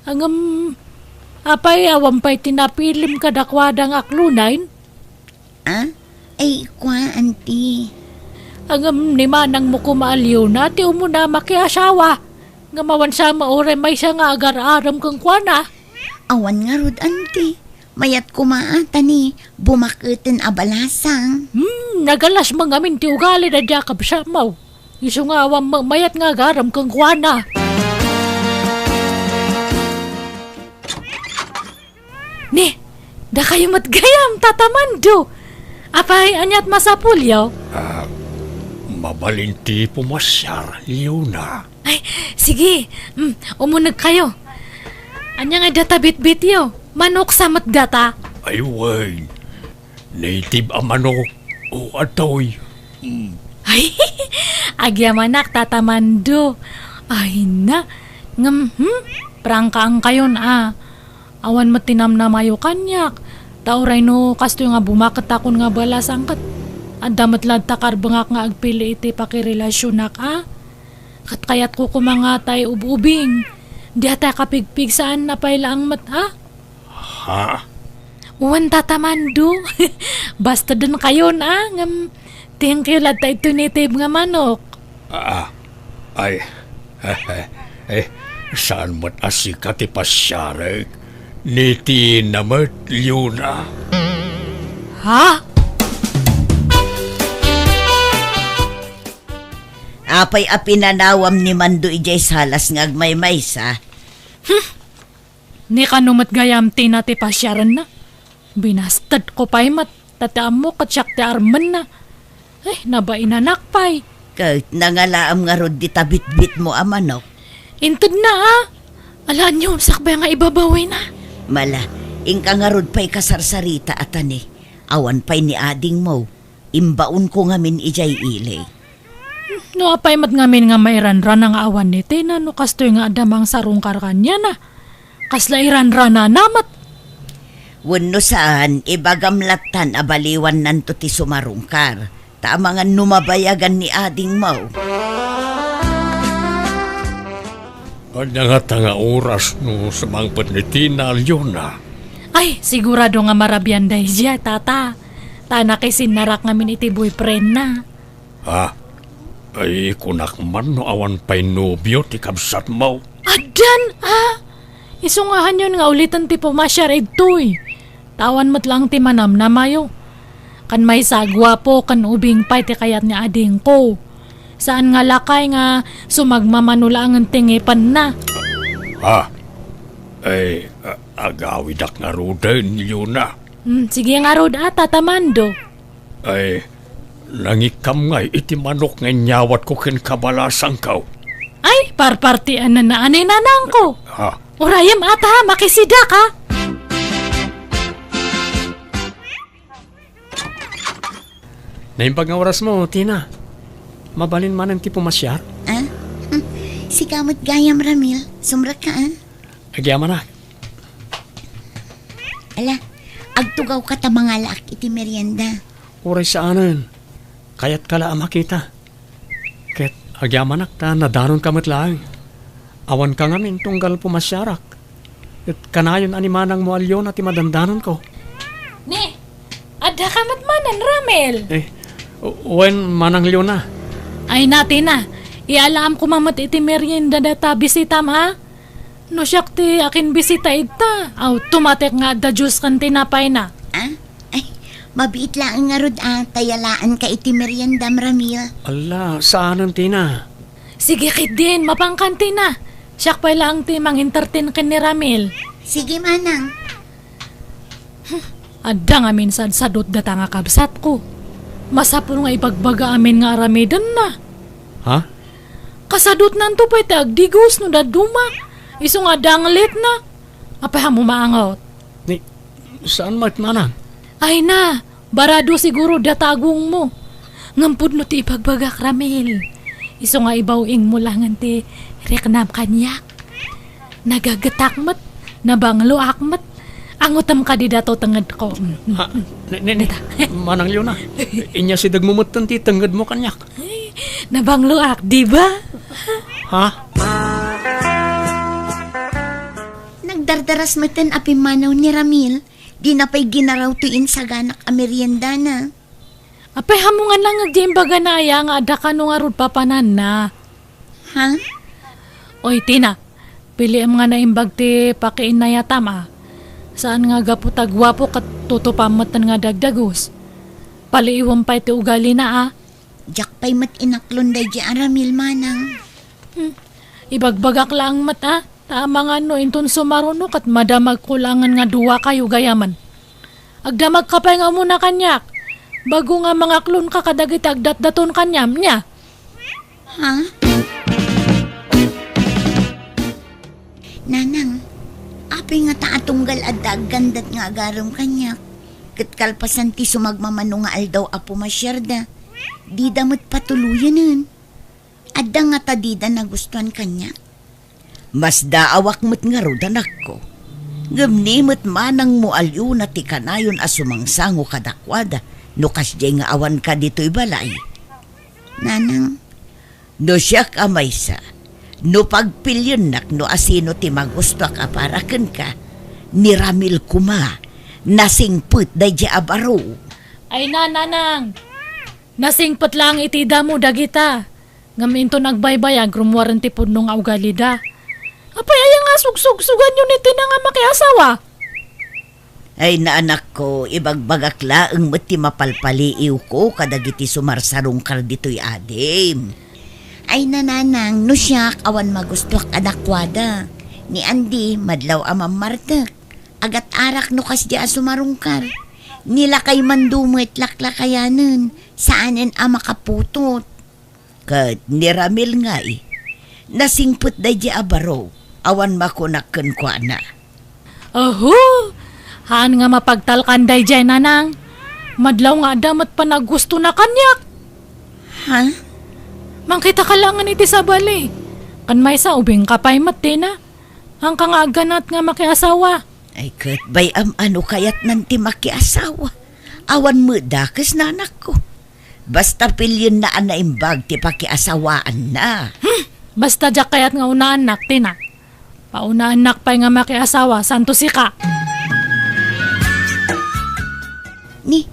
Ngem, apay, awan pay ti napilim kadakuada nga aklunay? A? Ay, kua, Auntie. Ngem, ni manangmo koma a Leona ti umuna makiasawa. Ngem awan sa met uray maysa nga agar-arem kenkuana. Awan ngarud, Auntie. Mayat koma a, ta ni, bumaketen a balasang. Hmm, nagalas met ngamin ti ugali daydiay a kabsatmo. Isu nga awan met mayat nga agar-arem kenkuana. Ni, dakayo met gayam, Tata Mando. Apay, ania ti masapulyo? A, mabalin ti pumasiar, Leona. Ay, sige. Mm, umunegkayo. Ania ngay dayta bitbityo? Manok sa met dayta? Ay, wen. Native a manok. O, atoy. Mm. Ay, agyamanak, Tata Mando. Ay na. Ngem, hmm? Prangkaankayon, a. Awan met ti namnamayo kaniak. Ta uray no kastoy nga bumaketakon nga balasang ket adda met latta karbengak nga agpili iti pakirelasionak, a. Ket kayatko koma nga tay ub-ubing. Dayta a kapigpig saan a pay laeng met, a? Ha? Wen, Tata Mando. Bastadenkayon, a, ngem thank you latta iti native nga manok. A, ay, eh, saan met a sika ti pasiarek? Ni Tina met, Leona. Ha? Apay a pinanawam ni Mando idiay salas nga agmaymaysa? Hmm. Ni kano met gayam Tina ti pasiarenna? Binastedko pay met, ta ti ammok ket siak ti armenna. Ay, nabainanak pay. Ket nangalaam ngarud dita bitbitmo a manok? Intedna, a. Ala, anian, sakbay nga ibabawina. Mala, inka ngarud pay kasarsarita a ta ni, awan pay ni adingmo. Imbaonko ngamin idiay ili. No apay met ngamin nga mairanrana nga awan ni Tina no kastoy nga adda mangsarungkar kaniana? Kasla iranranana met? Wenno saan, ibagam lattan a baliwannanto ti sumarungkar, ta amangan no mabayagan ni adingmo. Ania ngata nga oras no sumangpet ni Tina, Leona? Ay, sigurado nga marabian daydiay, Tata. Ta nakisinnarak ngamin iti boyfriendna. Ha? Ay, kunak man no awan pay nobio ti kabsatmo. Addan, a! Isu nga haanyon nga uliten ti pumasiar idtoy. Ta awan met laeng ti manamnamayo. Ken maysa a guapo ken ubing pay ti kayat ni adingko. Saan nga lakay nga sumagmamano laengen ti ngipenna. Ha? Ay, a-, agawidak ngaruden, Leona. Hmm, sige ngarud, a, Tata Mando. Ay, nangikkam ngay iti manok nga inyawatko ken kabalasangko. Ay, parpartianna a ni nanangko. Ha? Urayem, a, ta, makisidak, a. Naimbag nga orasmo, Tina. Mabalin manen ti pumasiar? Ah? Hmm. Sika met gayam, Ramil. Sumrekka, ah? Agyamanak. Ala, agtugawka ta mangalaak iti merienda. Uray saanen. Kayatka la a makita. Ket agyamanak ta nadanonka met laeng. Awanka ngamin tunggal pumasiarak. Ket kanayon a ni manangmo a Leona ti madandanonko. Ni, addaka met manen, Ramil? Eh, wen, Manang Leona. Ay na, Tina. Iyalam koma met iti merienda dayta bisitam, a? No siak ti akinbisita ita, aw, tumatek nga adda juice ken tinapayna. Ah? Ay, mabiit laeng ngarud a, ta yalaanka iti meriendam, Ramil. Ala, saanen, Tina. Sige ketdin, mapankan, Tina. Siak pay laeng ti mangentertain ken ni Ramil. Sige, manang. Adda ngamin sadsadot data nga kabsatko. Masapul nga ibagbaga amin nga aramidenna. Ha? Kasadotnanto pay ti agdigos no dadduma. Isu nga adda nga letna. Apay a maangot? Ni, saan met, manang? Ay na, barado siguro data agongmo. Ngem pudno ti ibagbagak, Ramil. Isu nga ibaw-ingmo laengen ti riknam kaniak. Nagagetak met, nabangloak met. Angotem kadi dato tengedko. Mm, mm, Ha? mm. Ni, ni, ni, Dita. Manang Leona, inyasidegmo metten ti tengedmo kaniak. Ay, nabangloak, di ba? Ha? Nagdardaras metten a pimmanaw ni Ramil. Dina pay ginaraw toy insaganak a meriendana. Apay, hamongan lang nga di imbagana aya nga adda kano ngarud papananna. Ha? Oy, Tina, piliem nga naimbag ti pakiinnayatam, a. Saan nga gapu ta guapo ket tutupam metten nga dagdagus. Paliiwem pay ti ugalina, a. Diak pay met inaklon daydi a Ramil, manang. Hmm. Ibagbagak laeng met, a. Ta amangan no inton sumaruno ket madamagko laengen nga duakayo gayamen. Agdamagka pay nga umuna kaniak, bago nga mangaklonka kadagiti agdatdaton kaniam, nia? Ha? Nanang, apay ngata a tunggal adda aggandat nga agarem kaniak? Ket kalpasan ti sumagmamano nga aldaw a pumasiarda, dida met patuloyenen. Adda ngata dida nagustuan kaniak? Masdaawak met ngarud, anakko. Ngem ni met manangmo a Leona ti kanayon a sumangsango kadakuada no kasdiay nga awanka ditoy balay. Nanang. No siak a maysa, no pagpiliennak no asino ti magustuak a para kenka, ni Ramil koma, nasingpet daydi a baro. Ay na, nanang! Nasingpet laeng iti damo dagita. Ngem inton agbaybayag, rummuaren ti pudno nga ugalida. Apay aya nga sugsugsuganyo ni Tina nga makiasawa? Ay, naanakko, ibagbagak laeng met ti mapalpaliiwko kadagiti sumarsarungkar ditoy adim. Ay, nanang, no siak, awan magustuak kadakuada. Ni Andy, madlaw a mammartek. Agat-arak no kasdi a sumarungkar. Ni lakay man dumet laklakayanen, saanen a makaputot. Ket ni Ramil ngay, nasingpet daydi a baro, awan makunak kenkuana. Aho! Haan nga mapagtalkan daydiay, nanang. Madlaw nga adda met panagustona kaniak. Ha? Mangkitaka laengen iti sabali. Ken maysa, ubingka pay met, Tina. Haanka nga agganat nga makiasawa. Ay, ket bay-am a no kayatnan ti makiasawa. Awan met dakes, nanakko. Basta pilienna a naimbag ti pakiasawaanna. Hmm! Basta diak kayat nga unaannak, Tina. Paunaannak pay nga makiasawa, santo sika. Ni,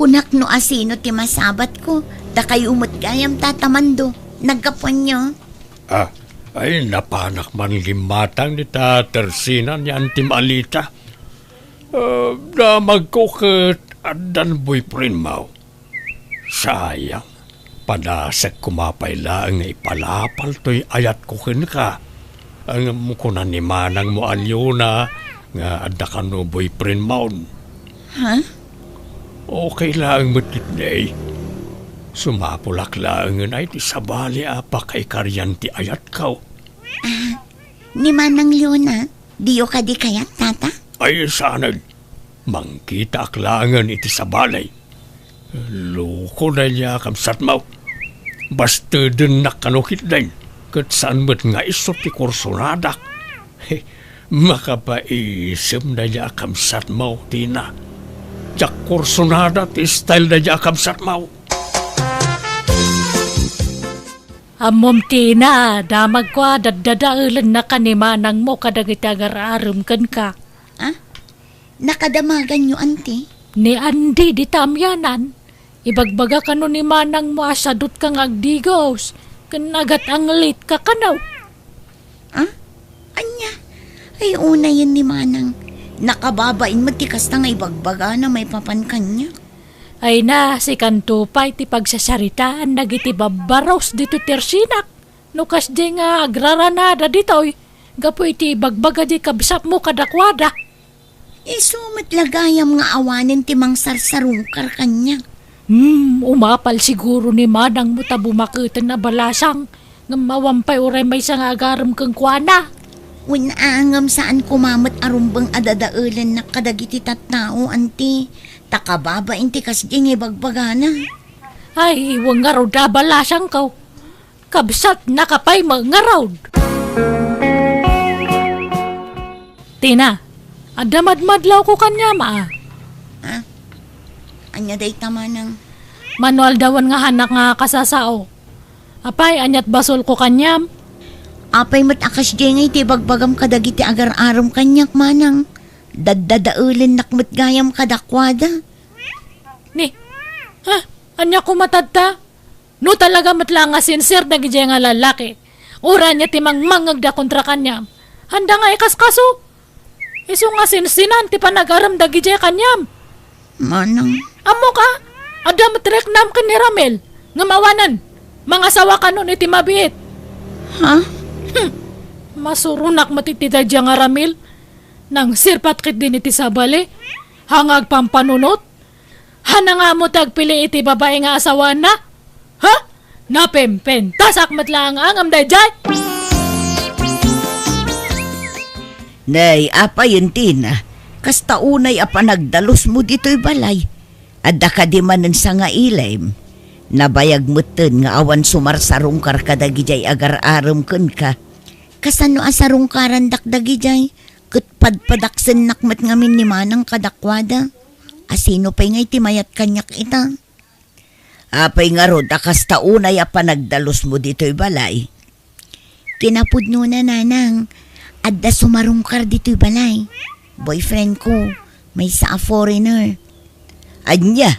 kunak no asino ti masabatko, dakayo met gayam, Tata Mando. Naggapuanyo? Ah, ay, napanak man gimmatang ni Tatersina ni Antim Alita. Ah, damagko ket addan boyfriend mo. Sayang, padasek koma pay laeng nga ipalapal toy ayatko kenka. Ngem kuna ni manangmo a Leona nga adda kano boyfriend mo. Ha? Okay laeng met ketdi. Sumapulak laengen ay ti sabali a pakaikarian ti ayatko. Ah, ni Manang Leona, diyo kadi kayat, Tata? Ay, saan. Mangkitaak laengen iti sabali. Loko daydiay a kabsatmo. Bastedennak kano ketdin, ket saan met nga isu ti kursonadak. Makapaisem daydiay a kabsatmo, Tina. Diak kursonada ti style daydiay a kabsatmo. Ammom, Tina, damagko a daddadaelennak a ni manangmo kadagiti agar-arem kenka. Ah? Nakadamaganyo, anti? Ni Andy dita amianan. Ibagbaga kano ni manangmo a sadutka nga agdigos, ken agat-anglitka kano. Ah? Ania? Ay, unayen ni manang. Nakababain met ti kasta nga ibagbagana maipapan kaniak. Ay na, sikanto pay ti pagsasaritaan dagiti babbaros ditoy tersinak. No kasdiay nga agraranada ditoy, gapu iti ibagbaga di kabsatmo kadakuada. Isu met la gayam nga awanen ti mangsarsarungkar kaniak. Hmm, umapal siguro ni manangmo ta bumaketen a balasang, ngem awan pay uray maysa nga agarem kenkuana. Wen a, ngem saan koma met a rumbeng a dadaelennak kadagiti tattao, anti, ta kababain ti kasdiay nga ibagbagana. Ay, wen ngarud a balasangko. Kabsatnaka pay met ngarud. Tina, adda madmadlawko kaniam, a. Ah? Ania dayta, manang? Mano aldawen nga hanak nga kasasao. Apay, aniat basolko kaniam? Apay met a kasdiay nga iti ibagbagam kadagiti agar-arem kaniak, manang? Daddadaelennak met gayam kadakuada. Ni, ha? Ania koma tatta? No talaga met la nga sincere dagidiay nga lalaki, uray ania ti mangmangngegda kontra kaniam, haanda nga ikaskaso. Isu nga sinsinan ti panagarem dagidiay kaniam. Manang. Ammok a, adda met riknam ken ni Ramil, ngem awanen, mangasawa kanon iti mabiit. Ha? Hmm. Masuronak met iti daydiay nga Ramil. Nangsirpat ketdin iti sabali, ha nga agpampanunot. Haanna nga ammo ti agpili iti babai nga asawaanna? Ha? Napimpintasak met laeng a ngem daydiay! Nay, apayen, Tina, kasta unay a panagdalusmo ditoy balay. Adda kadi manen sangailim? Nabayag metten nga awan sumarsarungkar kadagidiay agar-arem kenka. Kasano a sarungkarandak dagidiay? Ket padpadaksennak met ngamin ni manang kadakuada. A sino pay ngay ti mayat kaniak ita? Apay ngarud a kasta unay a panagdalusmo ditoy balay? Kinapudnona, nanang, adda sumarungkar ditoy balay. Boyfriend ko, maysa a foreigner. Ania?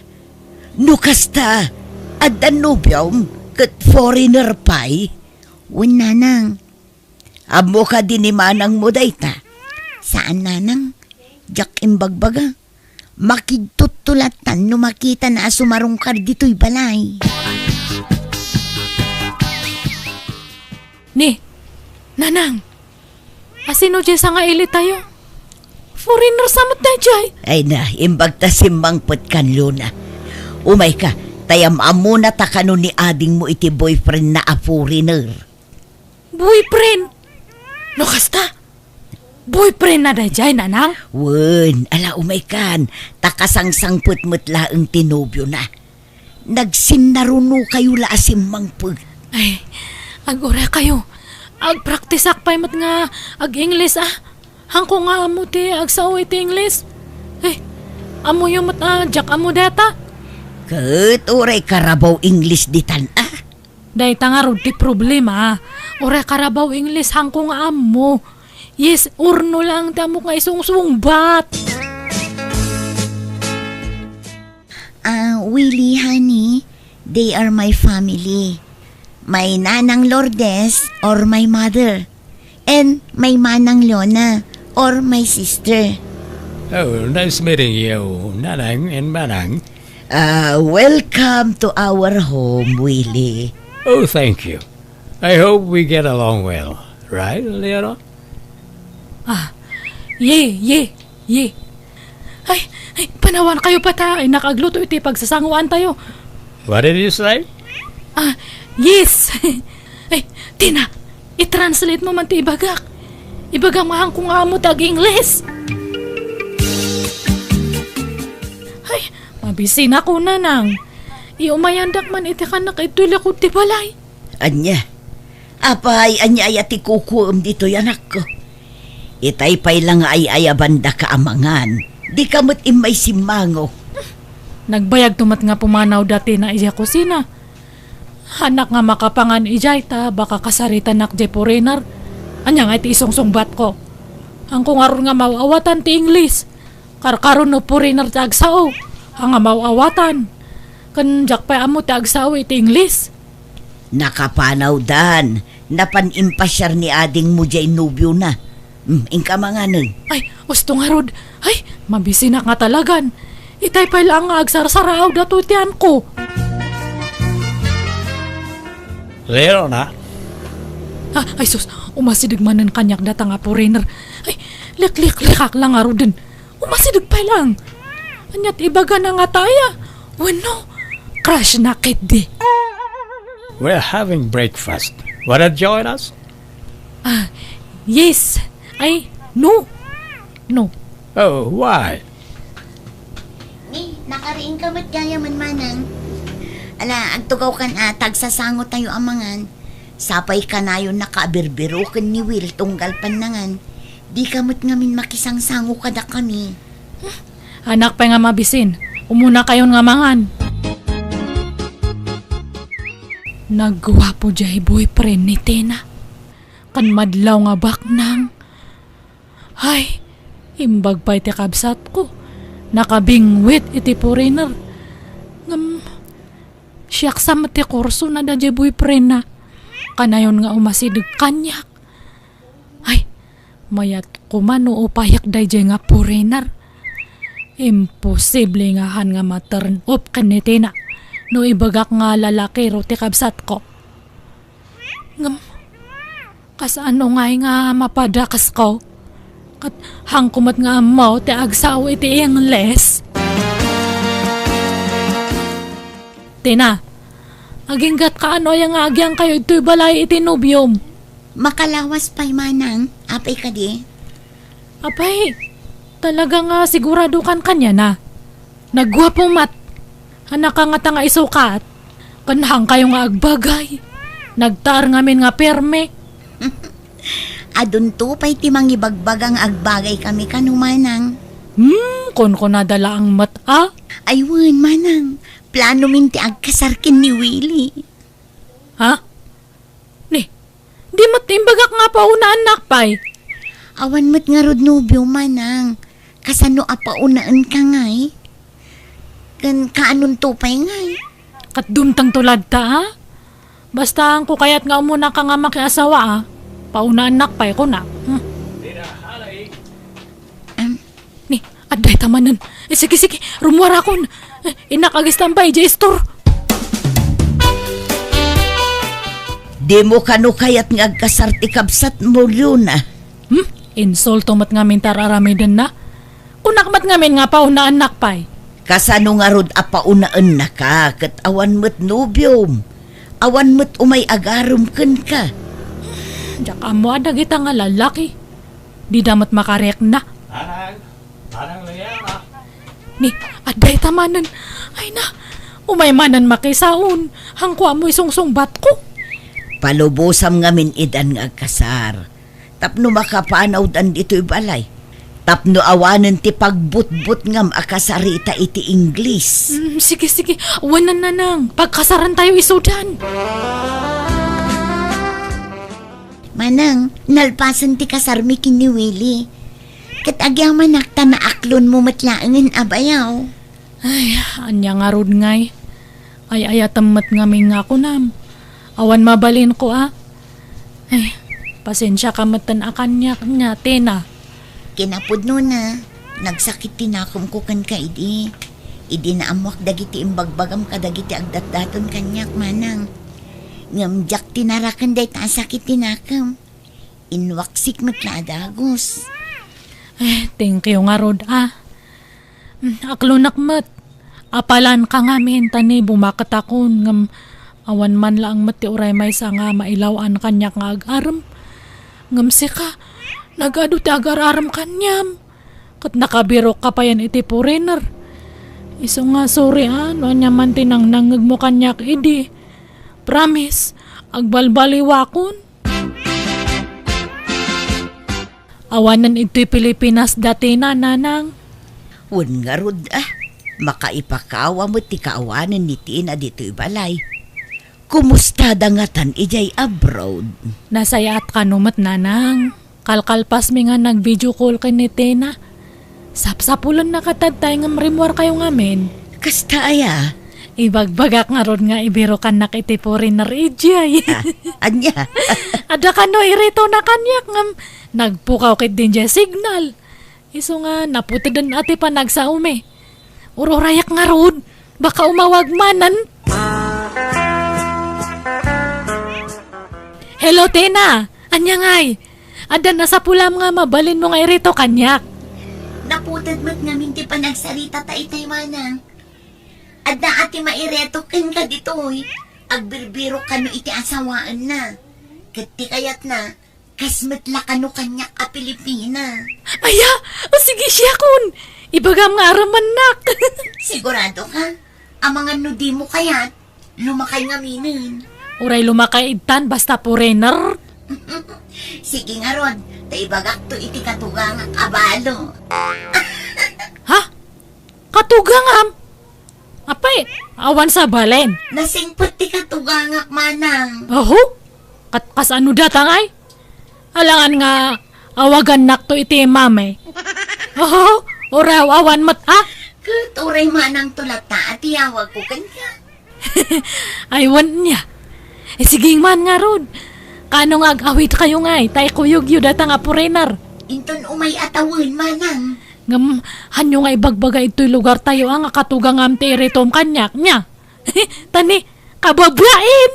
No kasta, adda nobiom ket foreigner pay? Wen, nanang. Ammo kadi ni manangmo dayta? Saan, nanang. Diak imbagbaga. Makigtutto lattan no makitana a sumarungkar ditoy balay. Ni, nanang, a sino diay sangailitayo? Foreigner sa met daydiay. Ay na, imbag ta simmangpet kan Luna. Umayka, ta am-ammona ta kano ni adingmo iti boyfriendna a foreigner. Boyfriend? No kasta, boyfriendna daydiay, nanang? Wen, ala, umaykan, ta kasangsangpet met laeng ti nobiona. Nagsinnarunokayo la a simmangpet. Ay, agurekayo. Agpraktisak pay met nga ag-Ingles, a. Haanko nga ammo ti agsao iti Ingles. Ay, ammoyo met a diak ammo dayta. Ket uray karabaw Ingles ditan, a. Dayta ngarud ti problema. Uray karabaw Ingles, haanko nga ammo. Yes or no lang ti ammok nga isungsungbat. Ah, Willie, honey, they are my family. My Nanang Lourdes or my mother. And my Manang Lona or my sister. Oh, nice meeting you, Nanang and Manang. Uh, welcome to our home, Willie. Oh, thank you. I hope we get along well. Right, Leonor? Ah, ye, ye, ye. Ay, ay, panawankayo pa ta, ay, nakagluto iti pagsasanguantayo. What did you say? Ah, yes. Ay, Tina, i-translate mo man ti ibagak. Ibagam nga haanko nga ammo ti ag-Ingles. Ay, mabisinako, nanang. Iumayandak man iti kanak itoy likod ti balay. Ania? Apay, ania aya ti kukuem ditoy, anakko? Itay pay la nga ay-ayabandaka a mangan. Dika met immay simmango. Nagbayagto met nga pumanaw dati na idiay kusina. Hanak nga makapangan idiay ta baka kasaritanak diay foreigner. Ania nga iti isungsungbatko? Haanko ngarud nga maaw-awatan ti English. Karkaro no foreigner ti agsao, a nga maaw-awatan. Ken diak pay ammo ti agsao iti English. Nakapanawdan, napan impasiar ni adingmo diay nobiona. Hmm, inka manganen. Ay, usto ngarud. Ay, mabisinak nga talagan. Itay pay laeng nga agsarsaraaw datoy ti anko. Leona? Ah, ay sus, umasideg manen kaniak data nga foreigner. Ay, likliklikak la ngaruden. Umasideg pay laeng. Ania ti ibagana ngata aya? Wenno, crush na ketdi. We're having breakfast. Wanna join us? Ah, yes. Ay, no. No. Oh, why? Ni, nakariingka met gayamen, manang. Ala, agtugawkan a, ta agsasangotayo a mangan. Sapay kanayonnaka a birbiroken ni Will tunggal pannangan. Dika met ngamin makisangsango kadakami. Hanak pay nga mabisin. Umunakayon nga mangan. Nagguapo diay boyfriend ni Tina. Ken madlaw nga baknang. Ay, imbag pay ti kabsatko. Nakabingwit iti foreigner. Ngem, siak sa met ti kursona daydiay boyfriendna. Kanayon nga umasideg kaniak. Ay, mayat koma no upayak daydiay nga foreigner. Imposible nga han nga ma-turn off ken ni Tina no ibagak nga lalakiro ti kabsatko. Ngem, kasano ngay nga mapadakesko? Ket haanko met nga ammo ti agsao iti Ingles. Tina, aginggatka no aya nga agyangkayo ditoy balay iti nobiom? Makalawas pay, manang. Apay kadi? Apay, talaga nga siguradokan kaniana? Nagguapo met. Hanaka ngata nga isukat. Ken haankayo nga agbagay. Nagtaar ngamin nga pirmi. Adunto pay ti mangibagbaga nga agbagay kami kano, manang. Hmm, kunkunada laeng met a? Ay wen, manang. Planomin ti agkasar ken ni Willie. Ha? Ni, di met imbagak nga paunaan nak pay. Awan met ngarud nobio, manang. Kasano a paunaenka ngay? Ken kaanonto pay ngay? Ket dumtengto latta, a? Basta haanko kayat nga umunaka nga makiasawa, a? Paunaan nak pay, kuna. Hmm. Em, Ni, adda ita manen. Eh, sige, sige, rummuarakon. Eh, innak agistambay idiay istor. Dimo kano kayat nga agkasar ti kabsatmo, Leona? Hmm? Insulto met ngamin ti ar-aramidenna. Kunak met ngamin nga paunaan nak pay. Kasano ngarud a paunaennaka ket awan met nobiom? Awan met umay agarem kenka? Diak ammo a dagita nga lalaki. Dida met makarikna. Manang, Manang Leona. Ni, adda ita manen. Ay na, umay manen makisaon. Haanko ammo isungsungbatko. Palubosam ngamin idan nga agkasar. Tapno makapanawdan ditoy balay. Tapno awanen ti pagbutbutngam a kasarita iti Ingles. Mm, sige, sige. Awanen, nanang. Pagkasarantayo isudan. Manang, nalpasen ti kasarmi ken ni Willie. Ket agyamanak ta naaklonmo met laengen a bayaw. Ay, ania ngarud ngay? Ay-ayatem met ngamin nga kunam. Awan mabalinko a. Ay, pasensiaka metten a kaniak nia, Tina. Kinapudnona, nagsakit ti nakemko kenka idi. Idi naammoak dagiti imbagbagam kadagiti agdatdaton kaniak, manang. Ngem diak tinaraken dayta a sakit ti nakem. Inwaksik met la a dagus. Eh, thank you ngarud, a. Mm, aklonak met. Apalanka ngamin ta ni bumaketakon, ngem awan man laeng met ti uray maysa nga mailaw-an kaniak nga agarem. Ngem sika, nagadu ti agar-arem kaniam. Ket nakabirokka payen iti foreigner. Isu nga, sorry, a, no ania man ti nangnangngegmo kaniak idi. Promise, agbalbaliwakon. Awanen idtoy Pilipinas da Tina, nanang. Wen ngarud, a. Makaipakawa met ti kaawanen ni Tina ditoy balay. Kumustada ngatan idiay abroad? Nasayaat kano met, nanang. Kalkalpasmi nga nag-video call ken ni Tina. Sapsapulenna katadtay ngem rimmuarkayo ngamin. Kasta aya? Ibagbagak ngarud nga ibirokannak iti foreigner idiay. A, ania? Adda kano iritona kaniak ngem nagpukaw ketdi idiay signal. Isu nga naputeden a ti panagsaomi. Ururayak ngarud, baka umawag manen. Hello, Tina! Ania ngay? Adda nasapulam nga mabalinmo nga irito kaniak? Naputed met ngamin ti panagsaritata itay, manang. Adda a ti maireto kenka ditoy. Agbirbirok kano iti asawaenna. Ket ti kayatna, kas met la kano kaniak a Pilipina. Aya! O sige, siakon! Ibagam nga arammannak! Sigurado ka? Amangan no dimo kayat, lumakay ngaminen. Uray lumakay ittan, basta foreigner. Sige ngarud, ta ibagakto iti katugangak a balo. Ha? Katugangam? Apay, awan sabalen. Nasingpet ti katugangak, manang. Aho? Kat-, kasano data ngay? Alangan nga awagannakto iti mami. Aho? Uraw, awan met, ha? Ket uray manang to latta a tiyawagko kenka. Ay, wen nia. E, sige man ngarud. Kano nga ag-awidkayo ngay, ta ikuyogyo data nga foreigner. Inton umay a tawen, manang. Ngem, hanyo nga ibagbaga itoy lugartayo a nga katugangam ti iritom kaniak, nia? Tani, kababain!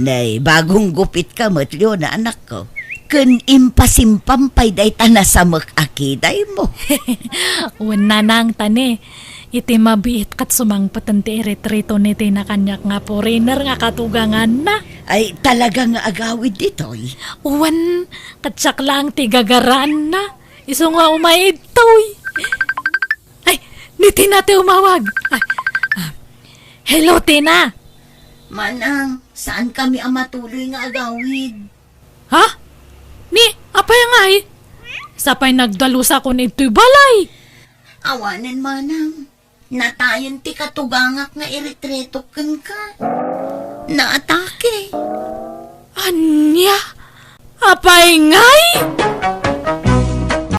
Nay, bagong gupitka met, Leona, anakko. Ken impasimpam pay dayta nasamek a kidaymo. Wen, nanang, tani. Iti mabiit ket sumangpeten ti iritritona ti nakaniak nga foreigner nga katuganganna. Ay, talaga nga agawid ditoy? Wen, ket siak laeng ti gagaraanna. Isu nga umay idtoy. Ay, ni Tina ti umawag. Ah, ah. Hello, Tina. Manang, saan kami a matuloy nga agawid? Ha? Ni, apay ngay? Sapay nagdalusakon idtoy balay. Awanen, manang. Natayen ti katugangak nga iritretok kenka. Naatake. Ania? Apay ngay?